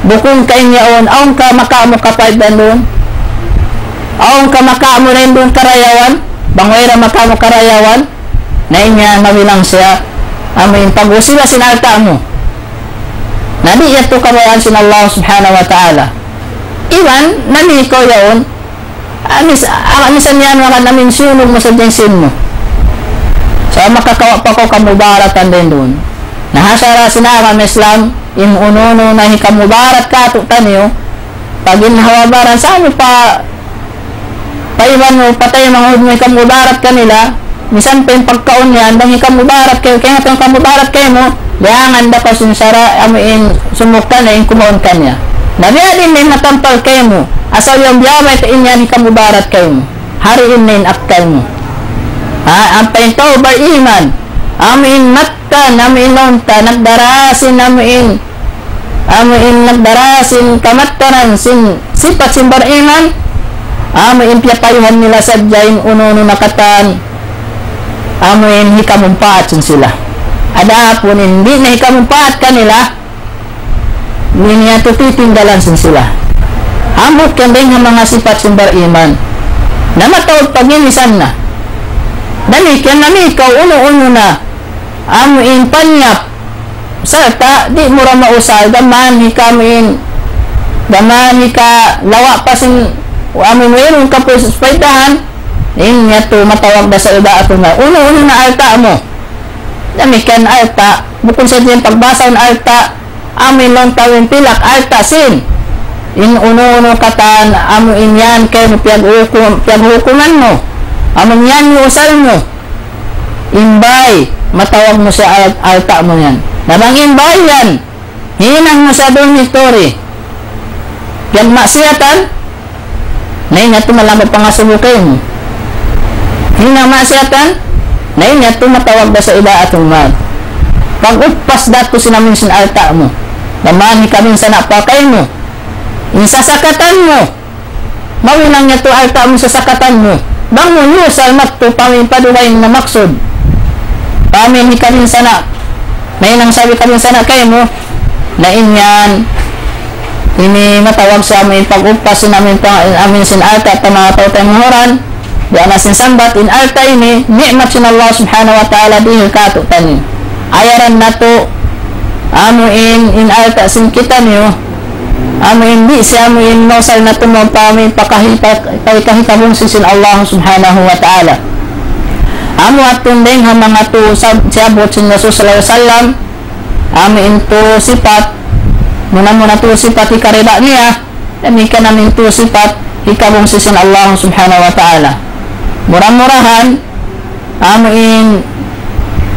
Bukun ka in yaun, awn ka makawa' mu kapaidahan duun. Awn ka makawa' mu dayn duun karayawan, bang wayra makawa' mu karayawan, na in yan mabilang siya, amu in pag-usiba sin alta' mu. Na di' yadtu kabayaan sin Allah Subhanahu wa Ta'ala. Iban, nami kaw yaun, Amis, a-, misan yan maka namin siyunug mu sa jinsin mu. Sa' makakawa' pa kaw kamubaratan dayn duun. Na ha sara' sin agama Islam, in unu-unu na hikamubarat kātu'niyu, pag in ha baran sa amu pa, pa iban mu, pa taymanghud mu hikamubarat kanila, misan pa in pagkaun niya, bang hikamubarat kaymu, kaya nga hikamubarat kaymu, liyangan da kaw sin sara', amu in sumuk kaniya, in kumaun kaniya. Na biya' diin in matampal kaymu, asal yan biya' mayta' in yan hikamubarat kaymu. Hariin na in akkal mu. Ha, ampa in tau bariman, amu in mattan, amu in unta, nagdara sin, amu in, amu in nagdara sin kamattanan, sin sipat sin bariman, amu in piyapayuhan nila sadja in unu-unu na katan, amu in hikamumpaat sin sila. Adapun in di' na hikamumpaat kanila, di' niya tuud titinggalan sin sila. Hambuuk yan dayn ha manga sipat sin bariman. Na mataud pag-inisan na. Damikkiyan na ikaw unu-unu na amu in panyap. Sarta' di' mu ra mausal, gām hika amu in, gām hika lawa' pa sin, amu in wayruun kapaydahan, in yadtu matawag da sa' ibarat na unu-unu na alta' mu. Damikkiyan alta', bukun sadja in pagbasa in alta', amu in laung ta in pilak alta' sin. In unu-unu katan, amu in yan kaymu piyaghukum-, piyaghukuman mu. Amu in yan in usal mu. In bay, matawag mu siya al-, alta' mu yan. Na bang in bay yan, hinang mu sa dormitory. Yan maksiyatan, na in yadtu malamud pangasubu kaymu. Hinang maksiyatan, na in yadtu matawag da sa' idaatul mal. Pag-uppas da tu sin amin sin alta' mu. Gām hikabinsana' pa kaymu. In sasakatan mu. Mahinang yadtu alta' mu sasakatan mu. Bang mu yusal madtu pa amin padugaing na maksud. Pa amin hikabinsana'. Mahinang sabab kabinsana' kaymu. Na in yan. Ini matawag sa amin pag-uppas sin amin pa, amin sin alta' pa manga tau taymanghud. Di' na sin sambat in alta' ini, ni'mat sin Allah Subhanahu wa Ta'ala dihil kātu'niyu. Ayaran natu', amu in, in alta' sin kitaniyu, amu in di' siya amu in mausal natu' mu pa amu in pakahi-, pa-, pa-, kahikabungsi sin Allah Subhanahu wa Ta'ala. Amu yadtu dayn ha manga tu sab-, siyabut sin Rasul sallallahu alayhi wasallam, amu in tu sipat, muna-muna tu sipat hikarida niya, damikkiyan amu in tu sipat hikabungsi sin Allah Subhanahu wa Ta'ala. Mura-murahan, amu in,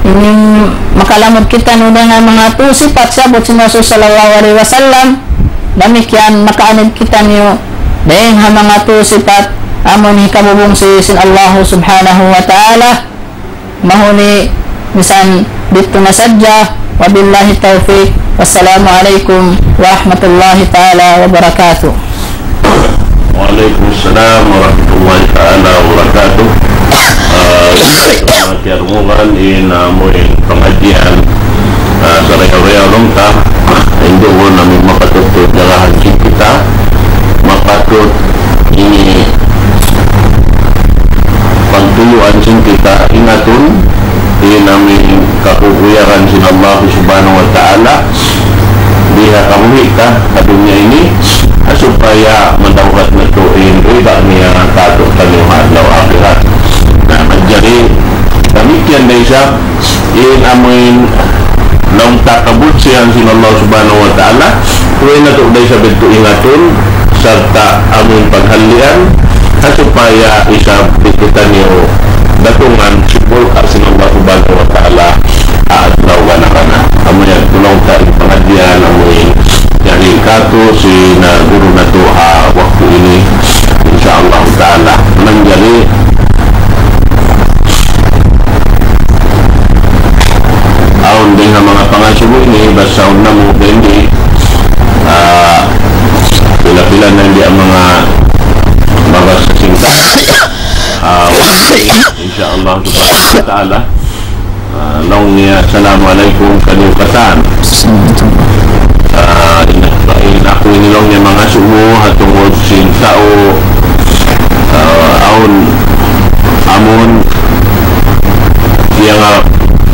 in makalamud kitaniyu dayn ha manga tu sipat siyabut sin Rasul sallallahu alayhi wasallam, damikkiyan makaanid kitaniyu dayn ha manga tu sipat amu in hikabubungsi sin Allah Subhanahu wa Ta'ala. Mahuli misan didtu na sadja. وبالله التوفيق. والسلام عليكم ورحمة الله تعالى وبركاته. وعليكم السلام ورحمة الله تعالى وبركاته. Ah, sa' manga kiyarungugan in amu in pangadjian, ah, sarayaw-rayaw laung ta, in duun amu in mapatut jagahan sin kita, mapatut ini pagtuyuan sin kita, ingatun, in amu in kakukuyagan sin Allah Subhanahu wa Ta'ala, di ha kabuhi' ta, ha dunya ini, ha supaya madawhat natu' in rida niya kātu'niyu ha adlaw akhirat. Na, manjari, damikkiyan da isab, in amu in laung ta kabudsihan sin Allah Subhanahu wa Ta'ala, way natu' da isab yadtu ingatun, sarta' amu in paghalian, ha supaya isab di' kitaniyu datungan sin murka sin Allah Subhanahu wa Ta'ala, ha adlaw gana-gana. Amu yan, laung ta in pangadjian, amu in jari kātu' sin guru natu' ha waktu ini, insya Allah Ta'ala. Manjari, awn dayn ha manga pangasubu ini, basahun namu' dayn di, ah, pila-pila na in di manga mabasa sin ta. Ah, insya Allah Subhanahu wa Ta'ala. Ah, laung niya, "Assalamu alaykum kaniyu katan." Ah, in, in aku ini laung niya mangasubu ha tungud sin tau, ah, awn amun siya nga,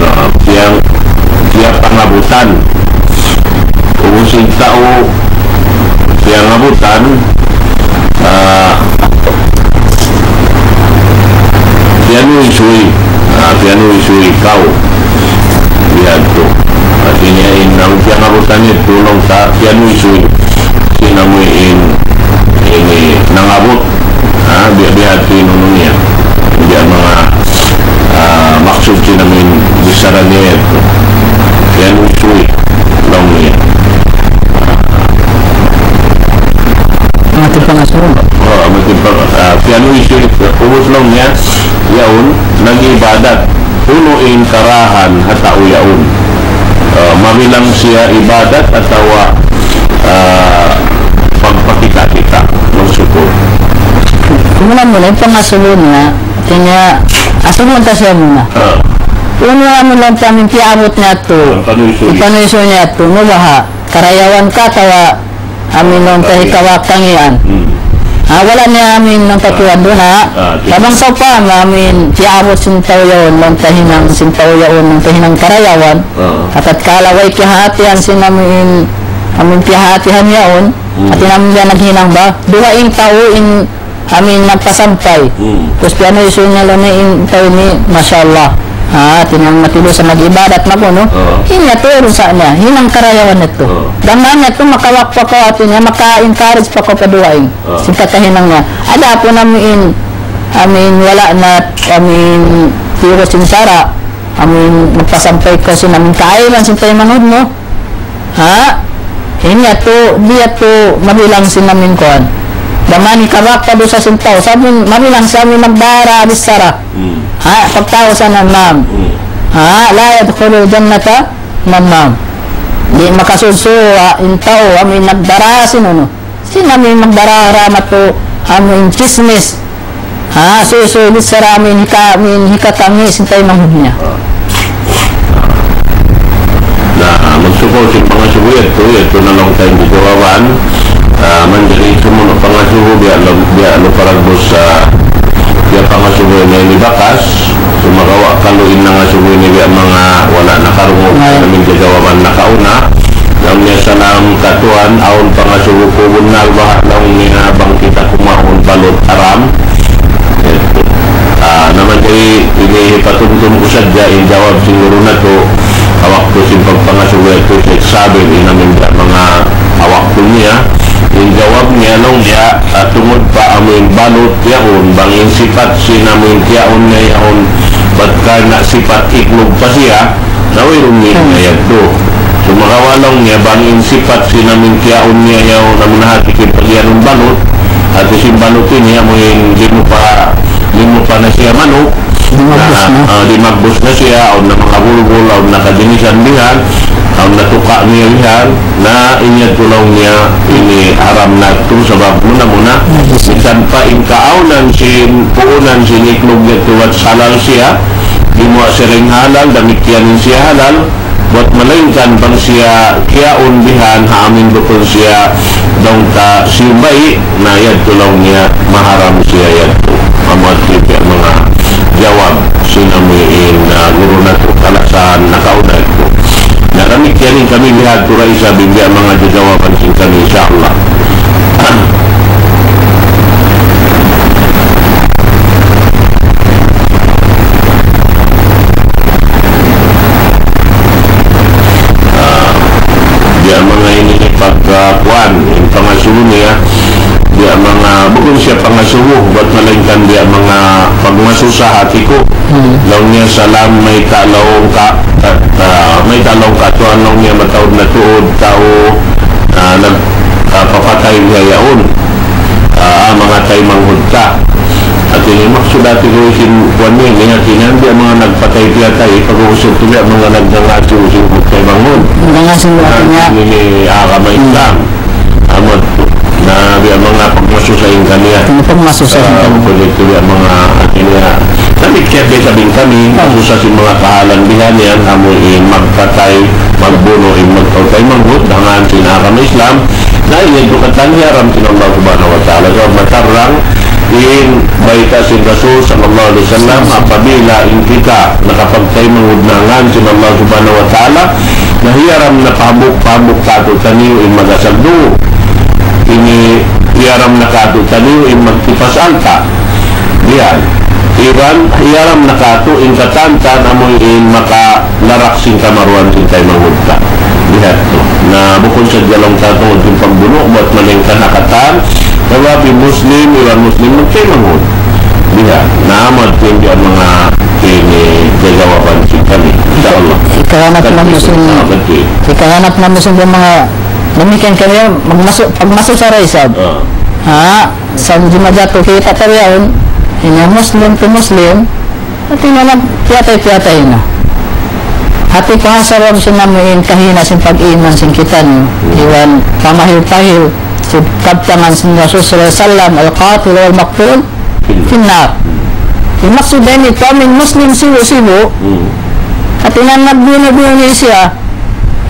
ah, siya, siya pangabutan. Ubus in tau siya ngabutan, ah, siya nu isuy, ah, siya nu isuy kaw. Bihadtu. Ah, Abutan niya tulung ta, yan wi suy. Sinamuin ini nangabut. Ha, biya'-biya' hati nunu niya. Biya' manga, ah, maksud sinamuin bichara niya yadtu. Yan wi suy. Laung niya. Mati pangasubu. Oh, mati pang-, ah, yan wi suy. Ubus laung niya, yaun, nag-ibadat. Unu in karayawan ha tau yaun. Ah, mabilang siya ibadat atawa, ah, pagpakita-kita, magsukul. Kung alam mo na, yung pangasulo niya, kanya, asulo ka siya muna. Ah. Kung alam mo lang kami, kiyaabot niya to. Ang panuiso niya. Ipanuiso niya to, no, baha. Karayawan ka, tawa, amin nung tahi kawak tangian. Hmm. Ha, wala' niya amin nung katuan doon, ha? Ah, sige. Tabang sa pa, amin, kiyaabot sin tau yaun, nung tahinang sin tau yaun, nung tahinang karayawan. Ah. Atatkala way kiyahatihan sin amin, amin kiyahatihan yaun, hmm, at in amin niya naghinang ba? Duwa in tau in amin nagpasampay. Hmm. Tapos piyanuiso niya laung niya in tau ini, masha Allah. Ha, hati niya matilu sa mag-ibadat na po, no? Oo. Ini ito, urusan niya. Hinang karayawan ito. Oo. Daman niya ito, makawak pa ko, hati niya, maka-encourage pa ko pa duwa in. Oo. Sin kakahinang niya. Adapun amin, amin, wala' na, amin, tiru sin sara', amin, magpasampay ka sin amin kaiman sin taymanghud mu. Ha? Ini yadtu, di' yadtu mabilang sin amin kuwan. Daman in kabak pa dusa sin tau. Sabab mabilang sin amin magdara bichara. Hmm. Ha? Pagtau sa namam. Hmm. Ha? لا يدخل الجنة نمام. Di' makasud suwa in tau amin nagdara sin unu. Sin amin magdara matu amin chismis. Ha, suysuy bichara amin hika-, amin hikatangi sin taymanghud niya. Na, magsukul sin pangasubu yadtu, yadtu na laung ta in jawaban. Ah, manjari sumunu' pangasubu, biya' lu-, biya' lu paragbus, ah, biya' pangasubu na ini bakas. Sumagawa' kalu in nangasubu ini biya' manga wala' nakarungug, amin jawaban nakauna. Laung niya, salam katuan, awn pangasubu ku bunnal baha' laung niya bang kita kumaun balut haram. Ah, na manjari ini hipatumtum ku sadja in jawab sin guru natu', ha waktu sin pagpangasubu yadtu Sheikh Sabir, in amin da manga ha waktu niya, in jawab niya laung niya, ah, tungud pa amin balut yaun, bang in sipat sin amin kiyaun niya yaun, bat karna' sipat iklug pa siya, na wayruun niya yadtu. Sumagawa' laung niya bang in sipat sin amin kiyaun niya yaun amun hati kipag-iyanun balut, hati sin balut ini amun limupa, limupa na siya manuk, dimagbus na. Na, ah, dimagbus na siya, awn na manga bulbul, awn na kajinisan bihan, awn na tuka' niya bihan, na in yadtu laung niya ini haram na yadtu sabab muna-muna. Najis. Minsan pa in kaawnan sin, puunan sin iklug yadtu bat halal siya, di' mu siring halal, damikkiyan in siya halal, bat malaingkan bang siya kiyaun bihan ha amin bukun siya daung ta siyumbay, na yadtu laung niya maharam siya yadtu. Amu yadtu in manga jawab sin amin, ah, guru natu' kalasahan nakauna yadtu. Na damikkiyan in kami bihadtu ra isab in biya' manga jawaban sin kami, insya Allah. Ah, biya' manga ini pagka kuwan, in pangasubu niya, biya' manga, bukun siya pangasubu, bat malaingkan biya' manga pagmasusa hati ku. Hmm. Laung niya, salam, mayta' laung ka, ah, mayta' laung ka tuwan, laung niya, mataud na tuud tau, ah, nag-, ah, papatay niya yaun. Ah, manga taymanghud ta. Hati niya, maksud hati ku sin kuwan niya, niya hati niya, biya' manga nagpatay-piyatay, pag-uusap tu biya' manga nagngangasubu sin taymanghud. Nagngangasubu, hati niya. Ini agama Islam. Amu yadtu. Na biya' manga pagmasusa in kaniya. Ini pagmasusa in kaniya. Ah, bukun yadtu biya' manga hati niya. Damikkiyan da isab in kami, masusa sin manga kahalan bihan yan, amu in magpatay, magbunu', in magtaud taymanghud, dayn ha sin agama Islam. Na in yadtu katan hiyaram sin Allah Subhanahu wa Ta'ala. Sabab matarrang in bayta' sin Rasul sallallahu alayhi wasallam, apabila in kita nakapagtaymanghud na ha ngan sin Allah Subhanahu wa Ta'ala, na hiyaram na pa hambuuk, pa hambuuk kātu'niyu in mag-asal dugu'. Ini hiyaram na kātu'niyu in magtipas alta'. Biya' yan. Iban hiyaram na kātu' in katantan amu in makalarak sin kamaruan sin taymanghud ta. Biya' yan. Ah, bukun sadja laung ta tungud sin pagbunu', bat malaingkan ha katan, sabab in Muslim, iban Muslim, magkaimanghud. Biha', na amat in biya' manga ini jawaban sin kami. Insya Allah. Ikaw anak na Muslim. Ah, betul. Ikaw anak na Muslim, yung mga namikian kami, magmasu-, pagmasu sa isab. Ah. Ha? Sa' di' majatu kita' ta yaun, in Muslim to Muslim, hati na nagpiyatay-piyatay na. Hati pa ha sabab sin amu in kahina sin pag-iman sin kitaniyu, iban pamahil-pahil sin kabtangan sin Rasul sallallahu alayhi wasallam, القاتل والمقتول في النار. In maksud ini, kami Muslim sibu'-sibu', Hmm. hati na nagbunuh-bunuh siya,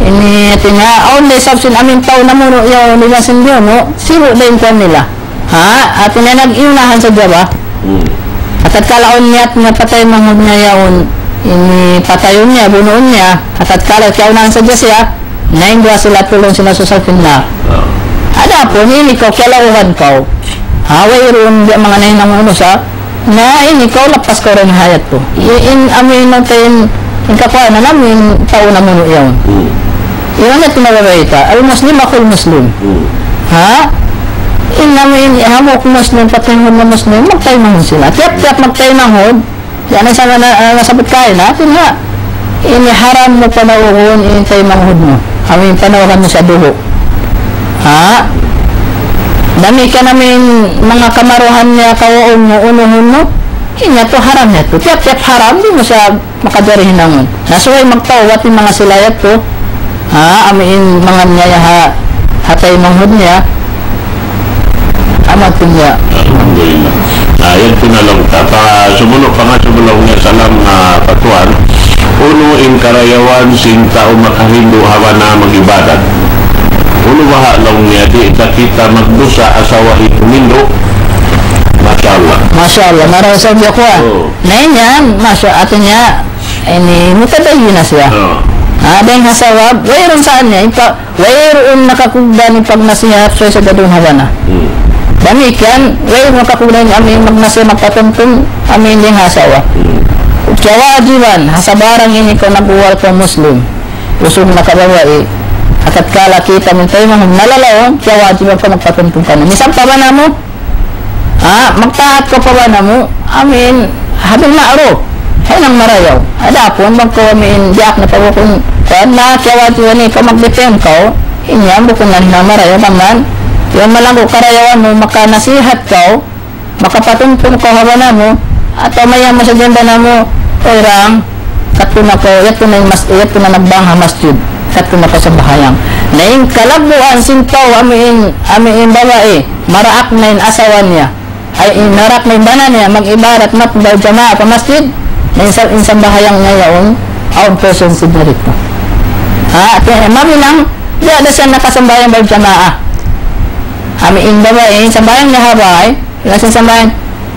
ini hati na, awn da isab sin amu in tau namunu' yaun iban sin biyunu', sibu' da in kuwan nila. Ha? Hati niya nag-iunahan sadja ba? Hmm. Tatkala awn niyat niya pataymanghud niya yaun, ini patayun niya, bunuun niya, tatkala kiyaunahan sadja siya, na in duwa sila tulung sila susal pinna. Ah. Adapun ini kaw, kiyalauhan kaw. Ha, wayruun biya' manga nahinang unu sa, na ini kaw lapas kaw dayn ha hayat ku. I-, in amu in nung tayin, in kakuwaan na namu in tau namunu' yaun. Hmm. Iban na tinawaray ta, المسلم أخو المسلم. Hmm. Ha? In amu in hambuuk Muslim, pati in hambuuk Muslim, magtaymanghud sila. Tiyap-tiyap magtaymanghud, yan ang sa na, ah, nasabut kaina, hati niya, ini haram mu panaugun in taymanghud mu. Amu in panaugan mu sa dugu'. Ha? Damikkiyan amu in manga kamaruhan niya kawaun mu, unuhun mu, in yadtu haram yadtu. Tiyap-tiyap haram, di' mu sa makajari hinangun. Na subay magtawbat in manga sila yadtu. Ha, amu in manga niyaya ha, ha taymanghud niya. Amu yadtu niya. Alhamdulillah. Na, yadtu na laung ta. Pa, sumunu' pangasubu laung niya salam, ah, pa tuwan. Unu in karayawan sin tau makahindu' ha bana mag-ibadat. Unu baha' laung niya, di' da kita magdusa asawa in humindu'. Masha Allah. Masha Allah, marayaw sa biya' kuwan. Oh. Na in yan, masha, hati niya, ini mutadayyin na siya. Ah. Ah, dayn ha sabab, wayruun sa kaniya, in pa-, wayruun nakakugdan in pagnasihat, subay sadja duun ha bana. Hmm. Damikkiyan, wayruun nakakugdan in amu in magnasihat, magpatumtum, amu in dayn ha asawa. Hmm. Kiyawajiban, ha sabarang ini kaw nag-uwal kaw Muslim, usug na ka babai, ha tatkala kita' mu in taymanghud nalalaung, kiyawajiban kaw magpatumtum kaniya. Misan pa bana mu, ha, magtaat kaw pa bana mu, amu in, ha bil ma'ruf, ha hinang marayaw. Adapun bang kaw amu in, diyaak na pa bukun, kuwan na, kiyawajiban ini kaw mag-defend kaw, in yan bukun na hinang marayaw, bang man, yan malanggu' karayawan mu, makanasihat kaw, makapatumtum kaw ha bana mu, atawa mayan mu sadja in bana mu, "Uy, Rang, kadtu na kaw, yadtu na in mas-, yadtu na nagbang ha masjid, kadtu na kaw sambahayang." Na in kalagguan sin tau amu in, amu in babai, maraak na in asawa niya. Ay, in maraak na in bana niya, mag-ibadat mat-, magjamaa pa masjid, na in sa-, in sambahayang niya yaun, awn presence niya didtu. Ha, ti-, mabilang, di' da siya nakasambahayang magjamaa. Amu in babai, sambahayang niya ha bay, na sin sambahayang,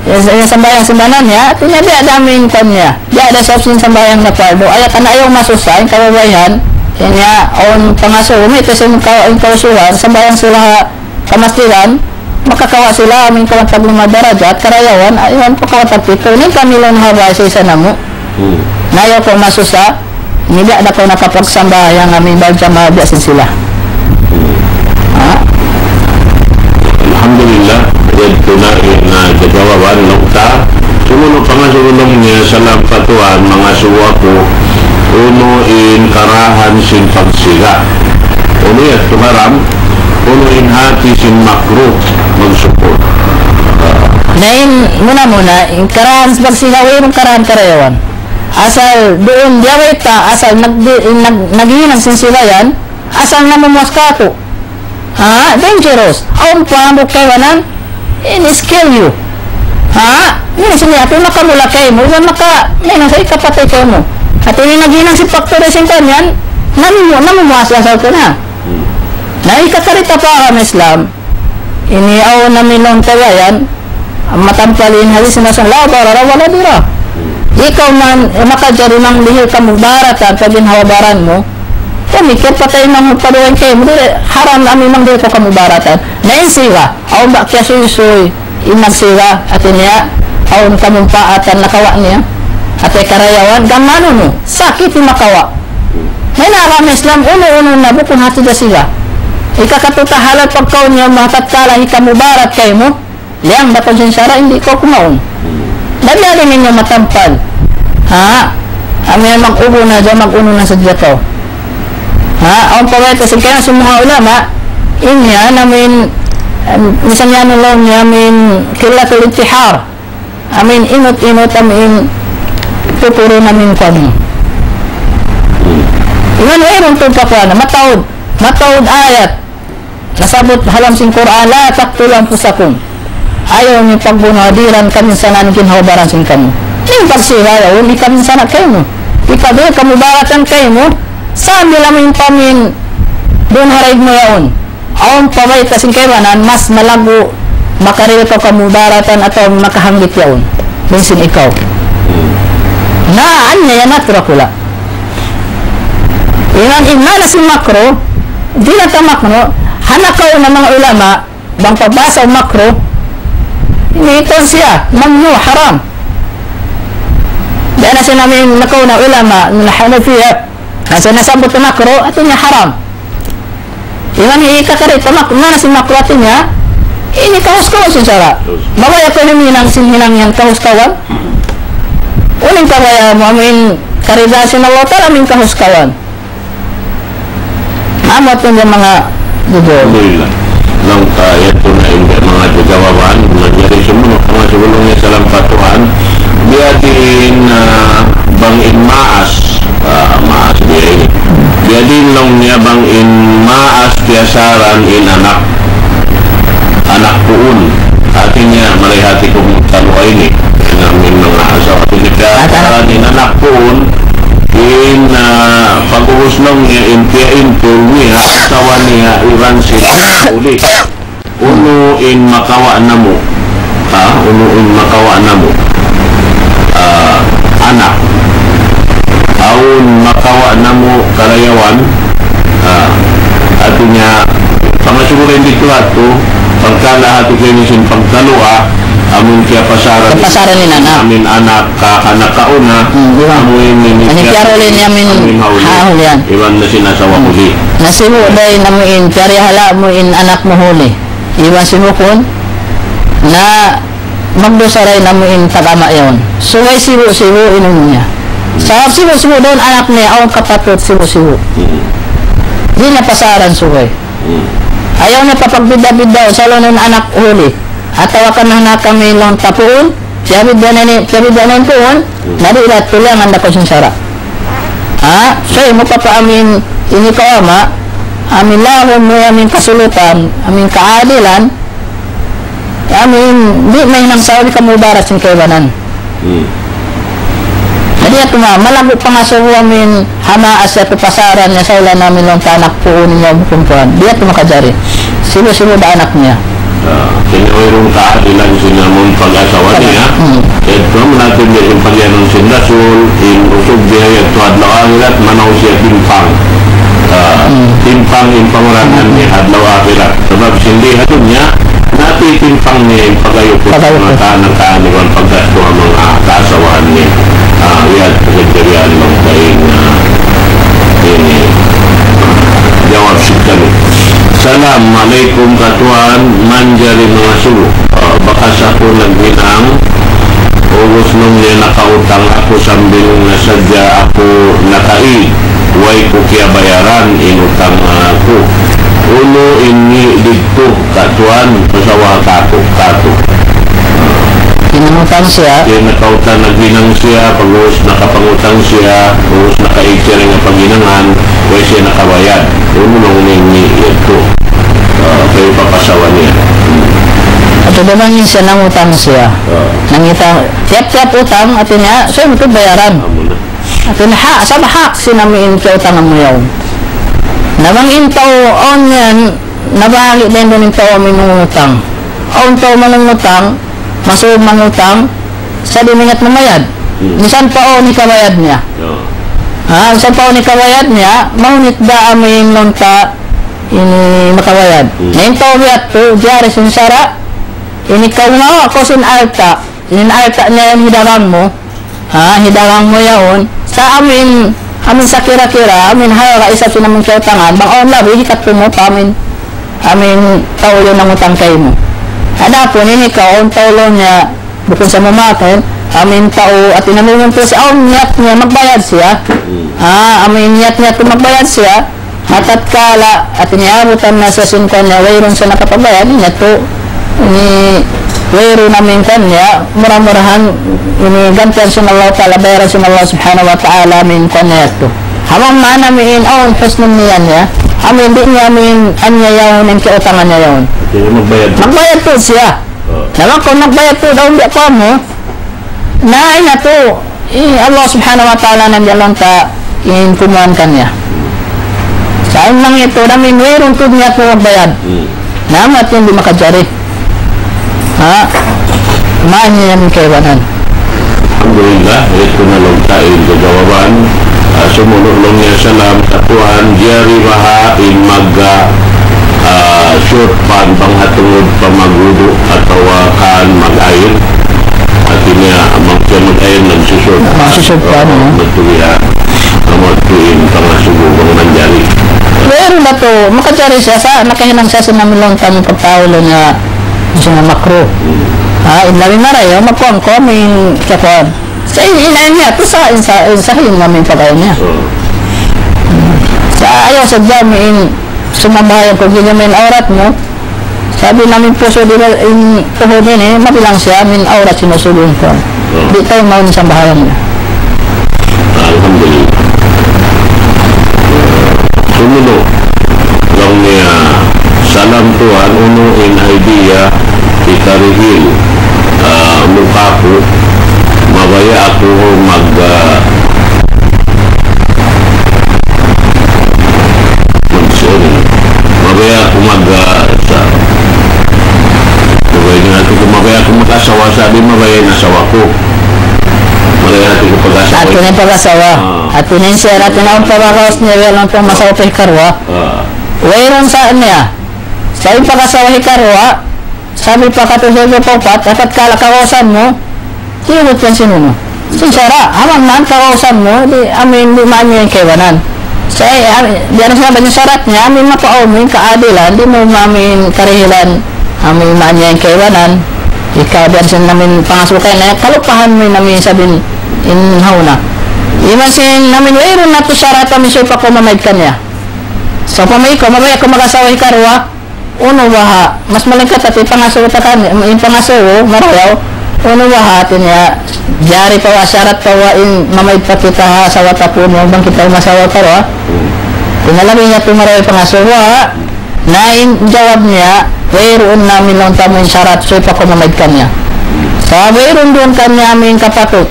na sin sambahayang sin bana niya, hati niya biya' da amu in kuwan niya. Biya' da isab sin sambahayang na pardu. Ayaw, karna' ayaw masusa in kababaihan. Hati niya, awn pangasubu, mayta' sin ka-, in kausuhan, sambahayang sila ha kamasjidan, makakawa' sila amu in kawhaan tag lima darajat, karayawan, ayaw pa kawhaan tag pitu. Ini kami laung ha bay sa isa namu'. Hmm. Na ayaw kaw masusa, biya' da kaw nakapagsambahayang amu in magjamaa biya' sin sila. Hmm. Ha? Alhamdulillah, yadtu na in, ah, jawaban laung ta. Sumunu' pangasubu laung niya, salam pa tuwan, mangasubu aku, unu in karahan sin pagsiga. Unu yadtu haram, unu in hati sin makruh, magsukul. Na in muna-muna, in karahan sin pagsiga, wayruun karahan karayawan. Asal duun diyabayta', asal nag-, nag-, naghihinang sin siga yan, asal namumuas kātu'. Ha, dangerous. Awn pa hambuuk kaibanan, ini skill you. Ha, ini sin hati makamula kaymu, iban maka, ini sa ikapatay kaymu. Hati ini naghihinang sin factory sin kuwan yan, namu-, namumuas asal ku na. Hmm. Na hikakarita pa ha Islam, ini awn na minum taga yan, matampal in hadis na sa la darara wala dirar. Ikaw man, eh, makajari manglihil kamudaratan pa ginhawa-baran mu, damikkiyan pa taymanghud pa dugaing kaymu, di' haram amu in manglihil kaw kamudaratan. Na in siga, awn ba kiyasuysuy, in nagsiga, hati niya, awn kamumpaatan nakawa' niya, hati karayawan, gam unu, sakit in makawa'. Mayta' agama Islam, unu-unu na bukun hati da sila. Hikakatu' ta halal pagkaun niya, matatkala hikamudarat kaymu, liyang da kaw sin sara', di' kaw kumaun. Labi-labi niyu matampal. Ha? Amu yan mag-ugu na sadja, mag-unu na sadja kaw. Ha? Awn pa bayta' sin kaibanan sin manga ulama, in yan, amu in, em, misan yan laung niya, amu in, قلة الانتحار. Amu in inut-inut, amu in pupuru na amu in kunu'. Iban wayruun tuud pa kuwan, mataud, mataud ayat. Nasabbut ha lawm sin Qur'an, لا تقتلوا أنفسكم. Ayaw niyu pagbunu' dihil kaminsanan ginhawa-baran sin kamu. In pagsiba yaun, in kaminsanan kaymu. Ikaw di' kamudaratan kaymu, sambil amu in pamin bunu' ha raig mu yaun. Awn pa bayta' sin kaibanan, mas malaggu' makarihil kaw kamudaratan atawa makahanggit yaun. Dayn sin ikaw. Na, anya yan naturakula. Iban in maana sin makruh, di' na ta makruh, ha nakauna manga ulama, bang pagbasa makruh, ini ito siya, mamnu', haram. Dayn ha sin amu in nakauna ulama, na Hanafiya, na sin nasabbut makruh, hati niya haram. Iban in hikakari ta mak-, maana sin makruh hati niya, ini kahus-kahusan sin sara'. Mabaya' kaw huminang sin hinang yan kahus-kahusan. Unu in kabaya' mu amu in karida sin Allah Ta'ala amu in kahus-kahusan. Amu tuud in manga jujur. Alhamdulillah. Laung ta yadtu na in manga jawaban, manjari sumunu', manga sumunu' niya salam pa Tuhan. Biya' diin, ah, bang in maas, ah, maas biya' ini. Biya' diin laung niya bang in maas piyasaran in anak. Anak puun. Hati niya, mari hati ku mutaluwa ini. In amu in manga asawa. Hati niya, piyasaran in anak puun. In, ah, pag-ubus laung niya, in piyaintul niya, asawa niya, iban sin huli. Unu in makawa' namu', ha? Unu in makawa' namu', ah, anak. Awn makawa' namu' karayawan, ah, hati niya, pangasubuhan didtu yadtu, pagkala hati kayni sin pagkaluwa, amun kiyapasaran, kiyapasaran in anak. Amun anak, ka-, anak kauna, hmm, iban. Amu in, in, ini piyaruli niya amu in, amu in huli. Ha, huli yan. Iban na sin asawa huli. Na sibu' dayn amu in, piyarihala mu in anak mu huli. Iban sibu' kun, na magdusa dayn amu in tag-ama' yaun. Subay sibu'-sibu' in unu niya. Sabab sibu'-sibu' dayn anak niya, awn kapatut sibu'-sibu'. Hmm. Di' niya pasaran subay. Hmm. Ayaw niya papagbidda'-bidda', sa' laung in anak huli. Atawa kan na kami laung ta puun, piyabidda' na ini, piyabidda' na in puun, hmm, na di' ila tulangan da kaw sin sara'. Ha? So, mapapa amu in, ini kaw ama', amu in lahum mu, amu in kasulutan, amu in kaadilan, amu in, di' mahinang sabab kamudarat sin kaibanan. Hmm. Jadi, yadtu ma-, malaggu' pangasubu amu in, ha maas yadtu pasaran niya sa' ulan amu in laung ta anak puun niya bukun puun. Di' yadtu makajari. Sibu'-sibu' da anak niya. Ah, kaya wayruun kaadilan sin amun pag-asawa niya. Hmm. Yadtu amu in natin niya in pagiyanun sin Rasul, in usug biya' yadtu adlaw akhirat, manaw siya timpang. Ah, hmm, timpang in panguranan niya adlaw akhirat. Sabab sin di ha dunya, natitimpang niya in pag-ayukut. Pag-ayukut. Mata ng kaaniwan paggastu ha manga kaasawahan niya. Ah, yadtu kajarihan laung ta in, ah, ini. Jawab sin kami. Salam alaykum katuan, manjari mangasubu. Ah, bakas aku naghinang, ubus laung niya nakautang aku sambil na sadja aku naka-Eid, way ku kiyabayaran in utang aku. Unu in ngi' didtu, katuan, pasawa kāku', kātu'. Hinangutang siya. Kaya nakautang, naghinang siya, pag-ubus nakapangutang siya, pag-ubus naka-Eid siya dayn ha paghinangan, way siya nakabayad. Unu laung niya in ngi' yadtu. Ah, kaya papasawa niya. Atawa bang in siya nangutang siya. Ah. Nangita, tiyap-tiyap utang, hati niya, siya in bayaran. Amu na. Hati niya, ha, sabab hak sin amu in kiyautangan mu yaun. Na bang in tau, awn yan, nabahagi' dayn duun in tau amu in mangungutang. Awn tau mangungutang, masūb mangutang, sa' di' maingat mamayad. Hmm. Misan pa awn hikabayad niya. Ya. Ha, misan pa awn hikabayad niya, mahunit da amu in laung ta ini makabayad. Hmm. Na in tau biya' yadtu, jari sin sara', ini kaw mawa' kaw sin alta', in alta' niya yan hidagang mu, ha, hidagang mu yaun, sa' amu in amin sakira-kira, amin hal ra isab sin amin kiyautangan, bang awn labi, hikattu mu pa amin, amin tau yan nangutang kaymu. Adapun ini kaw, awn tau laung niya, bukun sa mamatay, amin tau, hati niya, amin tau siya, awn niyat niya, magbayad siya. Ah, amin niyat niya tu magbayad siya, ha tatkala, hati niya, abutan na siya sin kuwan niya, wayruun siya nakapagbayad, niya tu, ini, wayruun amin kuwan niya, mura-murahan, ini gantian sin Allah Ta'ala, bayaran sin Allah Subhanahu wa Ta'ala, amin kuwan niya tu. Amu in maana amin, awn husnun niyya niya, amin di' niya amin, aniya yaun, in kiyautangan niya yaun. Jadi magbayad tu. Magbayad tu siya. Oh. Na bang kaw magbayad tu, daw biya' kamu, na in atu, in Allah Subhanahu wa Ta'ala na biya' laung ta, in kumuan kaniya. Sa' in manga yadtu, amin wayruun tuud niya tu magbayad. Hmm. Na amu in di' makajari. Ha? Mayan niya in kaibanan. Alhamdulillah, yadtu na laung ta in kajawaban. Ah, sumunu' laung niya salam, katuan, jari baha' in mag, ah, ah, short pants bang ha tungud pa magwudu' atawa kan mag-air. Hati niya, bang siya mag-air, nagsushort pants. Nagsushort pants, no? Magtuwi ha, magtuwi in pangasubu bang manjari. Wayruun na tu, makajari siya sa', nakahinang siya sin amin laung ta in pagtawagun niya, sin makruh. Hmm. Ha, in labi marayaw, magkuwan-kuwan, in kakuwan. Sa' in, in ain niya, tu sa', in sa', in sahih in amin pag-ain niya. Hmm. Sa' ayaw sadja amin sumambahayang kaw, di' niya amin awrat mu. Sabab in amin pusu' di' ba, in tuhud ini, mabilang siya amin awrat sin usug in kuwan. Hmm. Di' taud mawn in sambahayang niya. Alhamdulillah. Sumunu', laung niya, salam tuwan, unu in idea hikarihil, ah, mu kāku', mabaya' aku mag, ah, mag-, sorry. Mabaya' aku mag, ah, sa-, mabaya' aku, mabaya' aku mag-asawa, sa' di' mabaya' in asawa ku. Mabaya' aku pag-asawa. Hati niya pag-asawa. Ah. Hati niya siya, hati niya in pagkakaus niya, wala' pa masawa pa hikaruwa. Ah. Wayruun sa' niya. Sa' in pag-asawa hikaruwa, sabab pa katu' sa' pa upat, dapat kala kawausan mu, tiyugut yan sin unu. Sin sara', amu in kawausan mu, di', amin, di' mayan niya in kaibanan. Sa', amin, di' na siya ba in sarat niya, amin, mapaawn mu in kaadilan, di' mu amin karihilan, amin, mayan niya in kaibanan. Ikaw, biya' sin amin pangasubu kaniya, kalupahan mu in amin sabab in hauna. Iban sin amin, wayruun na tu sarat amin, subay pa kaw mamaid kaniya. Sa' upama ikaw, mabaya' kaw mag-asawa hikaruwa, unu baha', mas malingkat hati pangasubu ta kan, in pangasubu, marayaw, unu baha' hati niya, jari pa wa, sarat pa wa in mamaid pa kita ha asawa ta punu', bang kita umasawa karuwa. Hati niya labi niya tu marayaw pangasubu, ha? Na in jawab niya, wayruun na amin laung ta mu in sarat, subay pa kaw mamaid kaniya. Sa' wayruun duun kaniya amin kapatut.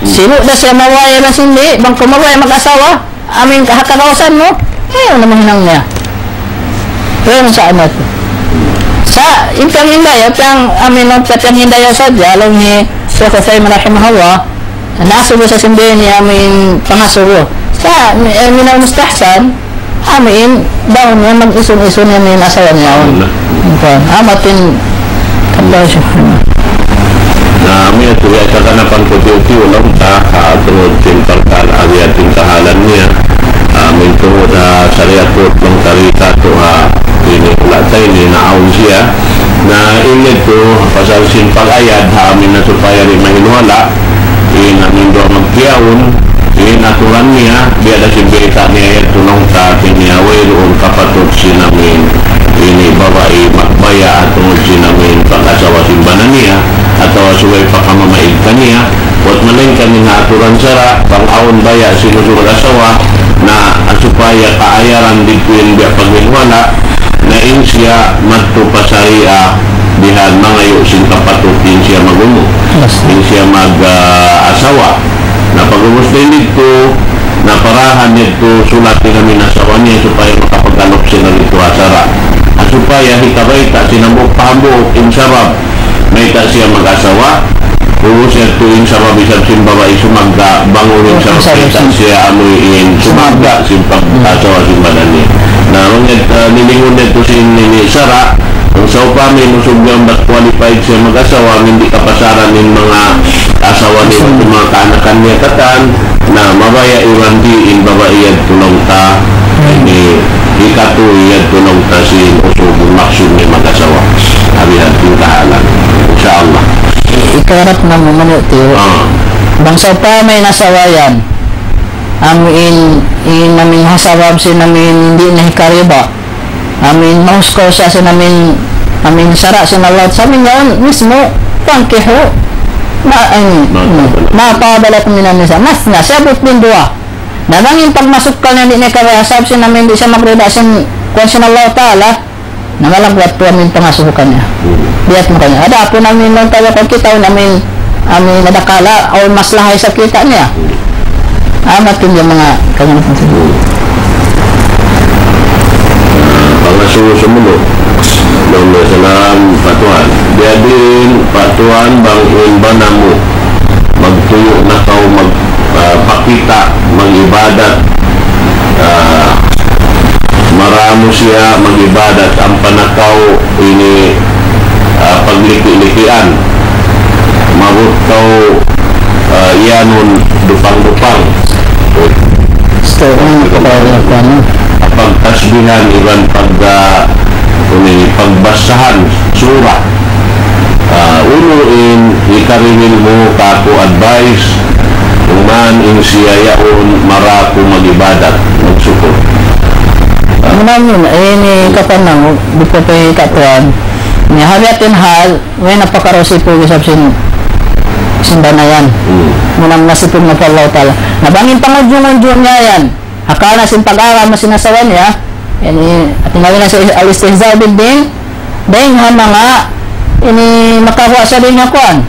Sibu' da siya mabaya' na sin di', bang kaw mabaya' mag-asawa, amin ka-, ha kawausan mu, ayaw na mahinang niya. Wayruun sa' anu tu. Sa', in piyanghindayaw, piyang, amin, laung, piyanghindayaw sadja, laung hi Shaykh Uthaymin rahimahullah, naasubu sa' sin bini niya amin pangasubu. Sa', eh, minal mustahsan, amin, daun niya mag-isun-isun niya amin asawa niya. Amin na. Kuwan, amu in, kata siya. Na, amu yadtu, ya, sa' kanapan ku tiyu'-tiyu' laung ta, ah, tungud sin parkala', amu yadtu in kahalan niya. Ah, amu in tungud, ah, sariat ku, bang sariat tu, ah, ini, wala' ta ini, naawn siya. Na, ini tu, pasal sin pag-ayad, ha, amu in na supaya di' mahinwala', in amu in duwa magkiyaun, in aturan niya, biya' da sin bayta' niya yadtu laung ta, hati niya wayruun kapatut sin amu in ini babai magbaya' ha tungud sin amu in pag-asawa sin bana niya, atawa subay pa kamamaid kaniya, buat malaingkan in aturan sara', bang awn baya' sin usug asawa, na supaya kaayaran didtu in biya' paghinwala', na in siya madtu pa sariat, bihan mangayu' sin kapatut in siya mag-unu, in siya mag, ah, asawa. Na pag'ubus dayn didtu, na parahan niya tu sulat in amu in asawa niya supaya makapag-anup sila didtu ha sara'. Na supaya hikabayta' sin hambuuk pa hambuuk in sabab mayta' siya mag-asawa. Ubus yadtu in sabab isab sin babai sumagga', bang unu in sabab mayta' siya amu in sumagga' sin pag-asawa sin bana niya. Na, bang yadtu, ah, lilingun yadtu sin ini sara', bang sawpama in usug yan bat qualified siya mag-asawa, amu in di' kapasaran in manga, asawa niya, manga kaanakan niya katan, na mabaya' iban di' in babai yadtu laung ta, ini hikatu yadtu laung ta sin usug maksud niya mag-asawa. Abihan tingkahalan. Insya Allah. Ikaw harap namu' manuti. Ah. Bang sawpama in asawa yan, amu in, in amu in asawa sin amu in di' na hikarida. Amu in mahuskaw siya sin amu in, amu in sara' sin Allah. Sa' amu in yaun mismu, فانكحوا ما, ini, ما طاب لكم من النساء مثنى, siya buat din duwa. Na bang in pagmasuk kaniya di' niya kabaya' sabab sin amu in di' siya magrida sin kuwan sin Allah Ta'ala, na malagwat tuud amu in pangasubu kaniya. Hmm. Biya' mu kaniya. Adapun amu in laung ta biya' ku kita, amu in, amu in nadakala', aw maslaha isab kita' niya. Hmm. Amat in manga kaganapan sa dunya. Ah, pangasubu sumunu'. Allahumma salam, Pak Tuan. Jadi, Pak Tuan, bang in bana mu magtuyu' na kaw mag, ah, pakita', mag-ibadat, ah, maramu siya mag-ibadat, ampa na kaw ini, ah, pagliki-likian. Maabut kaw, ah, iyanun dupang-dupang. Gusto ko na pagkakuan. Pagtasbihan iban pag, ah, ini, pagbasahan surah. Ah, unu in hikarimil mu kāku' advice, bang man in siya yaun maramu mag-ibadat, magsukul. Muna yun, ini kapan lang, di' pa pa katuan. Ini hariatin hal, Way na pakarusipu isab sin, sin bana yan. Hmm. Muna nasipug na pa Allah Ta'ala. Na bang in pangudjung-udjung niya yan, ha karna' sin pag-agama sin asawa niya, ini, hāti niya na sin al-istihza' bid-din, dayn ha manga, ini makaguwa' siya dayn ha kuwan.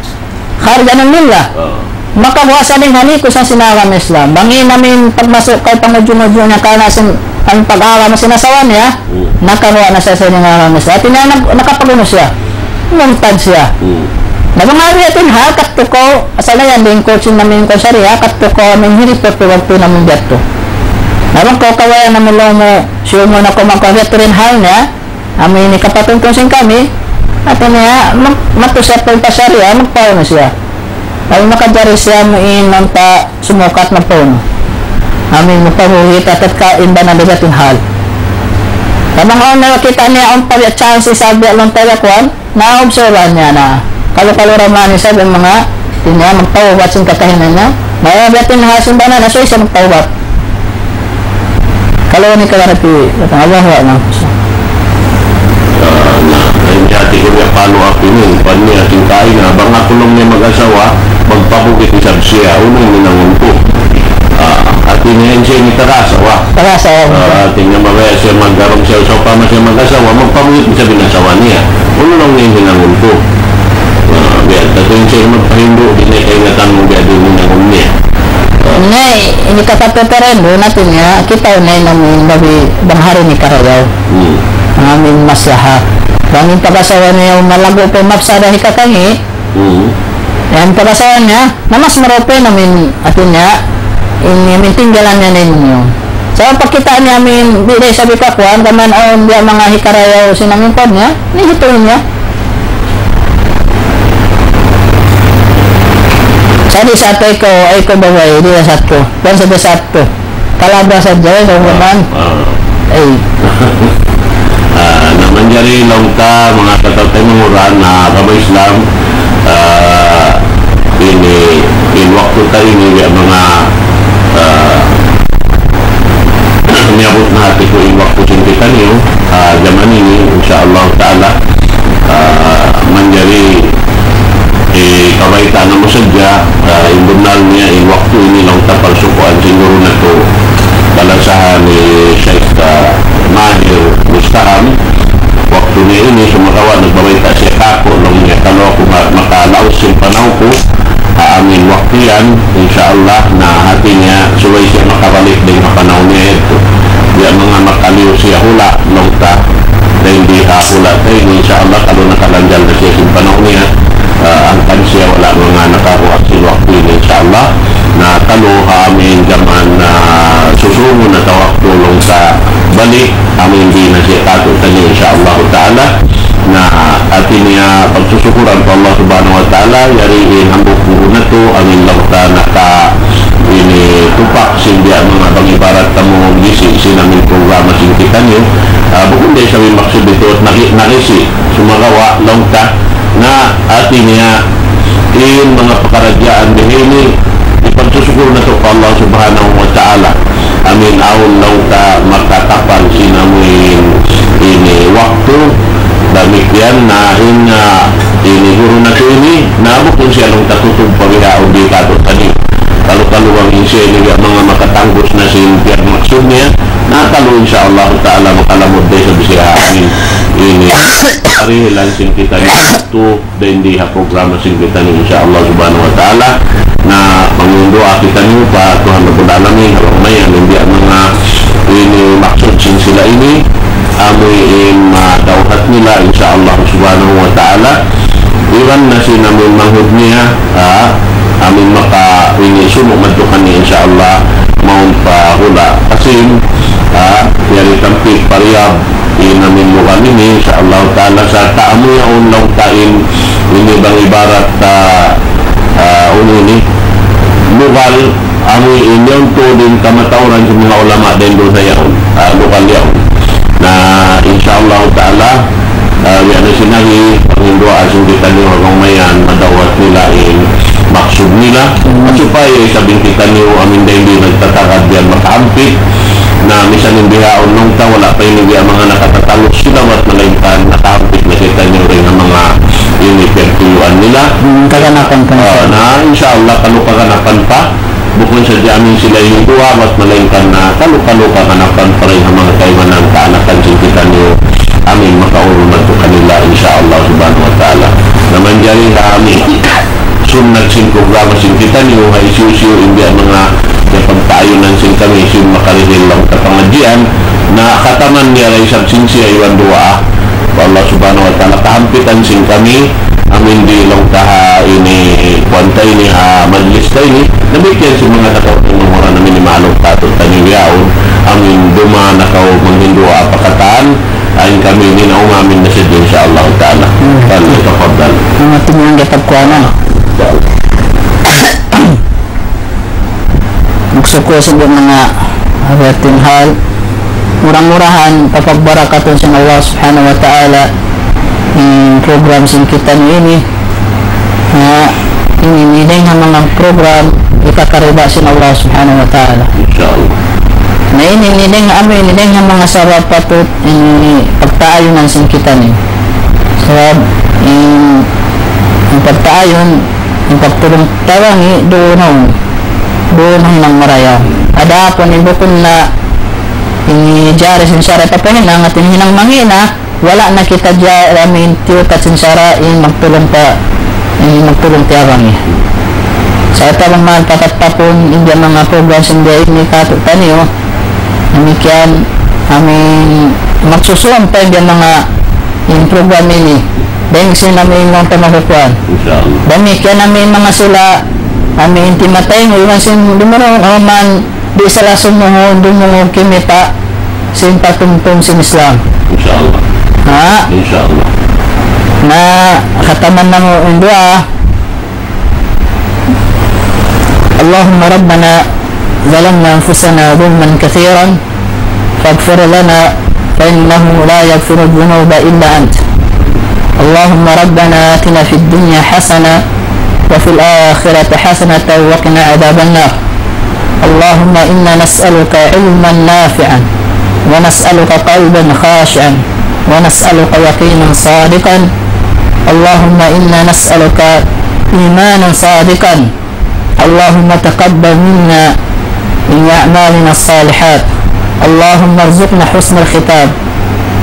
Kharij 'an al-millah. Ah. Makaguwa' siya dayn ha liku sa sin agama Islam. Bang in amu in pagmasuk kay pangudjung-udjung niya karna' sin, in pag-agama sin asawa niya, Hmm. nakaguwa' na siya sin agama Islam. Hāti niya nag-, nakapag-unu siya. Murtad siya. Hmm. Na bang hariatin hal, kadtu kaw, asal na yan, lingkod sin amu in kaw sharia, kadtu kaw amu in hiriput kaw waktu na amu in biya' tu. Na bang kaw kawayan na amu in laung mu, siyumu na kaw magkahariatin hal niya, amu ini kapatungtun sin kami, hāti niya, mag-, matu siya pa sharia, magpaunu siya. Bang makajari siya amu in manta sumukat magpaunu. Amu in magpaunu kita tatkala in bana biya' tu in hal. Bang awn na kita' niya awn pa biya' chance isab biya' laung ta biya' kuwan, na obserbahan niya na. Kalu-kalu ra man isab in manga, di' niya magtawbat sin kakahinang niya. Na biya' tu in hal sin bana na, subay siya magtawbat. Kalu ini ka hati, Allahu Akbar. Ah, na, in hati ku niya panu aku ini, pan niya tingkai na, bang aku laung niya mag-asawa, magpabugit isab siya, unu in hinangun ku. Ah, hati niya in siya ini taga-asawa. Taga-asawa. Ah, hati niya mabaya' siya magharap siya, sawpama siya mag-asawa, magpabugit isab in asawa niya. Unu laung niya in hinangun ku. Ah, biya' ta tuud in siya magpahindu', di' niya kaingatan bang biya' diin in hinangun niya. Na, ini kapatutaran, doon natin niya, kita na in amu in labi bang hari ini karayaw. Hmm. Amu in maslaha. Bang in pag-asawa niya, malagu' pa mafsada hikakangi'. Hmm. Yan pag-asawa niya, na mas marupay na amu in, hati niya, in, in tinggalan niya na inyo. Sa' pagkita' niya amu in, di' da isab hikakuan, kaman awn biya' manga hikarayaw sin amu in kuan niya, ini hitu niya. Sa' di' sa' tu ikaw, ay ikaw babai, di' da sa' tu. Kuan sa' da sa' tu. Palabra sadja, eh, sa' Ah, kuman. Ah. Ay. Ah, na manjari laung ta, manga kataw-taymanghuran, na agama Islam, ah, ini, in waktu ta ini, ya, manga, ah, miyabut na hati ku in waktu sin kitaniyu, ah, jaman ini, insya Allah Ta'ala, ah, manjari, eh, kabaytaan namu' sadja, ah, in bunnal niya, in waktu ini laung ta parsukuan sin guru natu', balasahan ni Sheikh, ah, Mahir Mustaham. Waktu niya ini, sumagawa' nagbabayta' siya kāku', laung niya, kalu aku ma-, makalaus sin panaw ku, ha amu in waktu yan, insya Allah, na hati niya, subay siya makabalik dayn ha panaw niya yadtu. Biya' manga makaliyu siya hula', laung ta, dayn di ha hula' ta ini, insya Allah, kalu nakalanjal na siya sin panaw niya, ah, hangkan siya wala' manga nakaruwak sin waktu ini, insya Allah. Na kalu ha amu in jaman, ah, susungun atawa waktu laung ta balik, amu in di na siya kātu'niyu, insya Allah Ta'ala. Na hati niya pagsusukuran pa Allah Subhanahu wa Ta'ala, yari in hambuuk guru natu', amin laung ta naka ini tupak sin biya' manga pangibarat kamu gisi sin amin programa sin kitaniyu. Ah, bukun da isab in maksud ditu, naki-, nakisi, sumagawa', laung ta, na hati niya, in manga pakaradjaan bihaini, ipagsusukur natu' pa Allah Subhanahu wa Ta'ala. Amin awn laung ta makatapal sin amuin ini waktu, damikkiyan na in, ah, ini guru natu' ini, na bukun siya laung ta tutug pa bihaun di' katu' tadi. Kalu-kalu bang in siya ini biya' manga makatangbus na sin piyagmaksud niya, na kalu insya Allah Ta'ala makalamud da isab siya amin ini. Karihilan sin kitaniyu tu dayn di ha programa sin kitaniyu, insya Allah Subhanahu wa Ta'ala. Na manginduwaa kitaniyu pa Tuhan Rabbul Alamin, ha bang mayan in biya' manga ini maksud sin sila ini, amu in madawhat nila, insya Allah Subhanahu wa Ta'ala. Iban na sin amu in manghud niya, ha, amu in maka ini sunu' madtu kaniya, insya Allah, mawn pa hula' Qasim, ha, yari tampit pa Riyadh, in amin lugal ini, insya Allah Ta'ala, sa' ta amu yaun laung ta in, ini bang ibarat ta, ah, unu ini, lugal, amu in yaun tuud in kamatauran sin manga ulama dayn duun ha yaun, ah, lugal yaun. Na, insya Allah Ta'ala, ah, biya' na sin agi, panginduwaa sin kitaniyu ha bang mayan, madawhat nila in maksud nila. At supaya isab in kitaniyu amin dayn di nagtatagad biya' makahampit. Na misan in bihaun laung ta wala' pa ini biya' manga nakatatalus sila, bat malaingkan nakahampit na kitaniyu dayn ha manga ini piyagtuyuan nila. Hmm, kaganapan pa. Ah, na insya Allah kalu kaganapan pa. Bukun sadja amin sila ini duwa, bat malaingkan na kalu-kalu kaganapan pa dayn ha manga kaibanan kaanakan sin kitaniyu. Amin makaurul madtu kanila, insya Allah Subhanahu wa Ta'ala. Na manjari ha amin sunnat sin programa sin kitaniyu, ha hisiyu-siyu in biya' manga piyagtaayunan sin kami, sin makarihil laung ta pangadjian, na khataman niya da isab sin siya iban duwaa. Pa Allah Subhanahu wa Ta'ala, kahampitan sin kami, amin di laung ta ha ini, kuwan ta ini, ha majlis ta ini, damikkiyan sin manga tau, manga amin imaluk katu' taniyu yaun, amin dumaun na kaw manghindu' apa katan, ain kami ini na umamin na sadja, insya Allah Ta'ala. Hmm. Kan, tafaddal. Manga timuang kita kuwanan. Maksud ku sa manga abatin hal, mura-murahan papagbarakatun sin Allah Subhanahu wa Ta'ala in program sin kitaniyu ini. Na, ini, ini dayn ha manga program hikakarida sin Allah Subhanahu wa Ta'ala. Insya Allah. Na ini, ini dayn ha, amu ini dayn ha manga sabab patut ini pagtaayunan sin kitaniyu. Sabab in, in pagtaayun, in pagtulung-tabangi, duun na, duun na in marayaw. Adapun in bukun na ini jari sin sara' papahinang, at in hinang manghina, wala' na kita jari amin tiyukat sin sara' in magtulung pa, in magtulung-tabangi. Sa' tabang mahal pakat pa pun in biya' manga program sin biya' ini katu' taniyu, damikkiyan amin magsusuwang pa in biya' manga in program ini. Dayn sin amin manga pamahukuan. Insya Allah. Damikkiyan amin manga sila, amin timataynga, iban sin dumurung, amin di' sila sumuhun, dumungug, kimita' sin patumtum sin Islam. Insya Allah. Ha? Insya Allah. Na, khataman namu' in duwaa. اللهم ربنا ظلمنا أنفسنا ظلما كثيرا فاغفر لنا فإنه لا يغفر الذنوب إلا أنت. اللهم ربنا آتنا في الدنيا حسنة وفي الآخرة حسنة وقنا عذاب النار. اللهم إنا نسألك علما نافعا ونسألك قلبا خاشعا ونسألك يقينا صادقا. اللهم إنا نسألك إيمانا صادقا. اللهم تقبل منا من أعمالنا الصالحات. اللهم ارزقنا حسن الختام.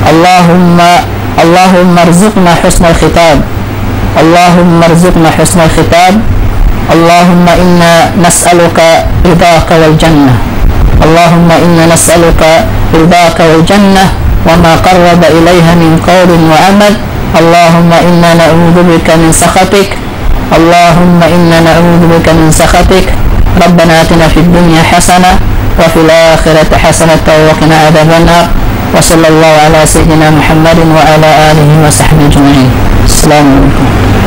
اللهم، اللهم ارزقنا حسن الختام. اللهم ارزقنا حسن الختام. اللهم إنا نسألك رضاك والجنة. اللهم إنا نسألك رضاك والجنة وما قرب إليها من قول وعمل. اللهم إنا نعوذ بك من سخطك. اللهم إنا نعوذ بك من سخطك. ربنا آتنا في الدنيا حسنة وفي الآخرة حسنة وقنا عذاب النار. وصلى الله على سيدنا محمد وعلى آله وصحبه أجمعين. السلام عليكم.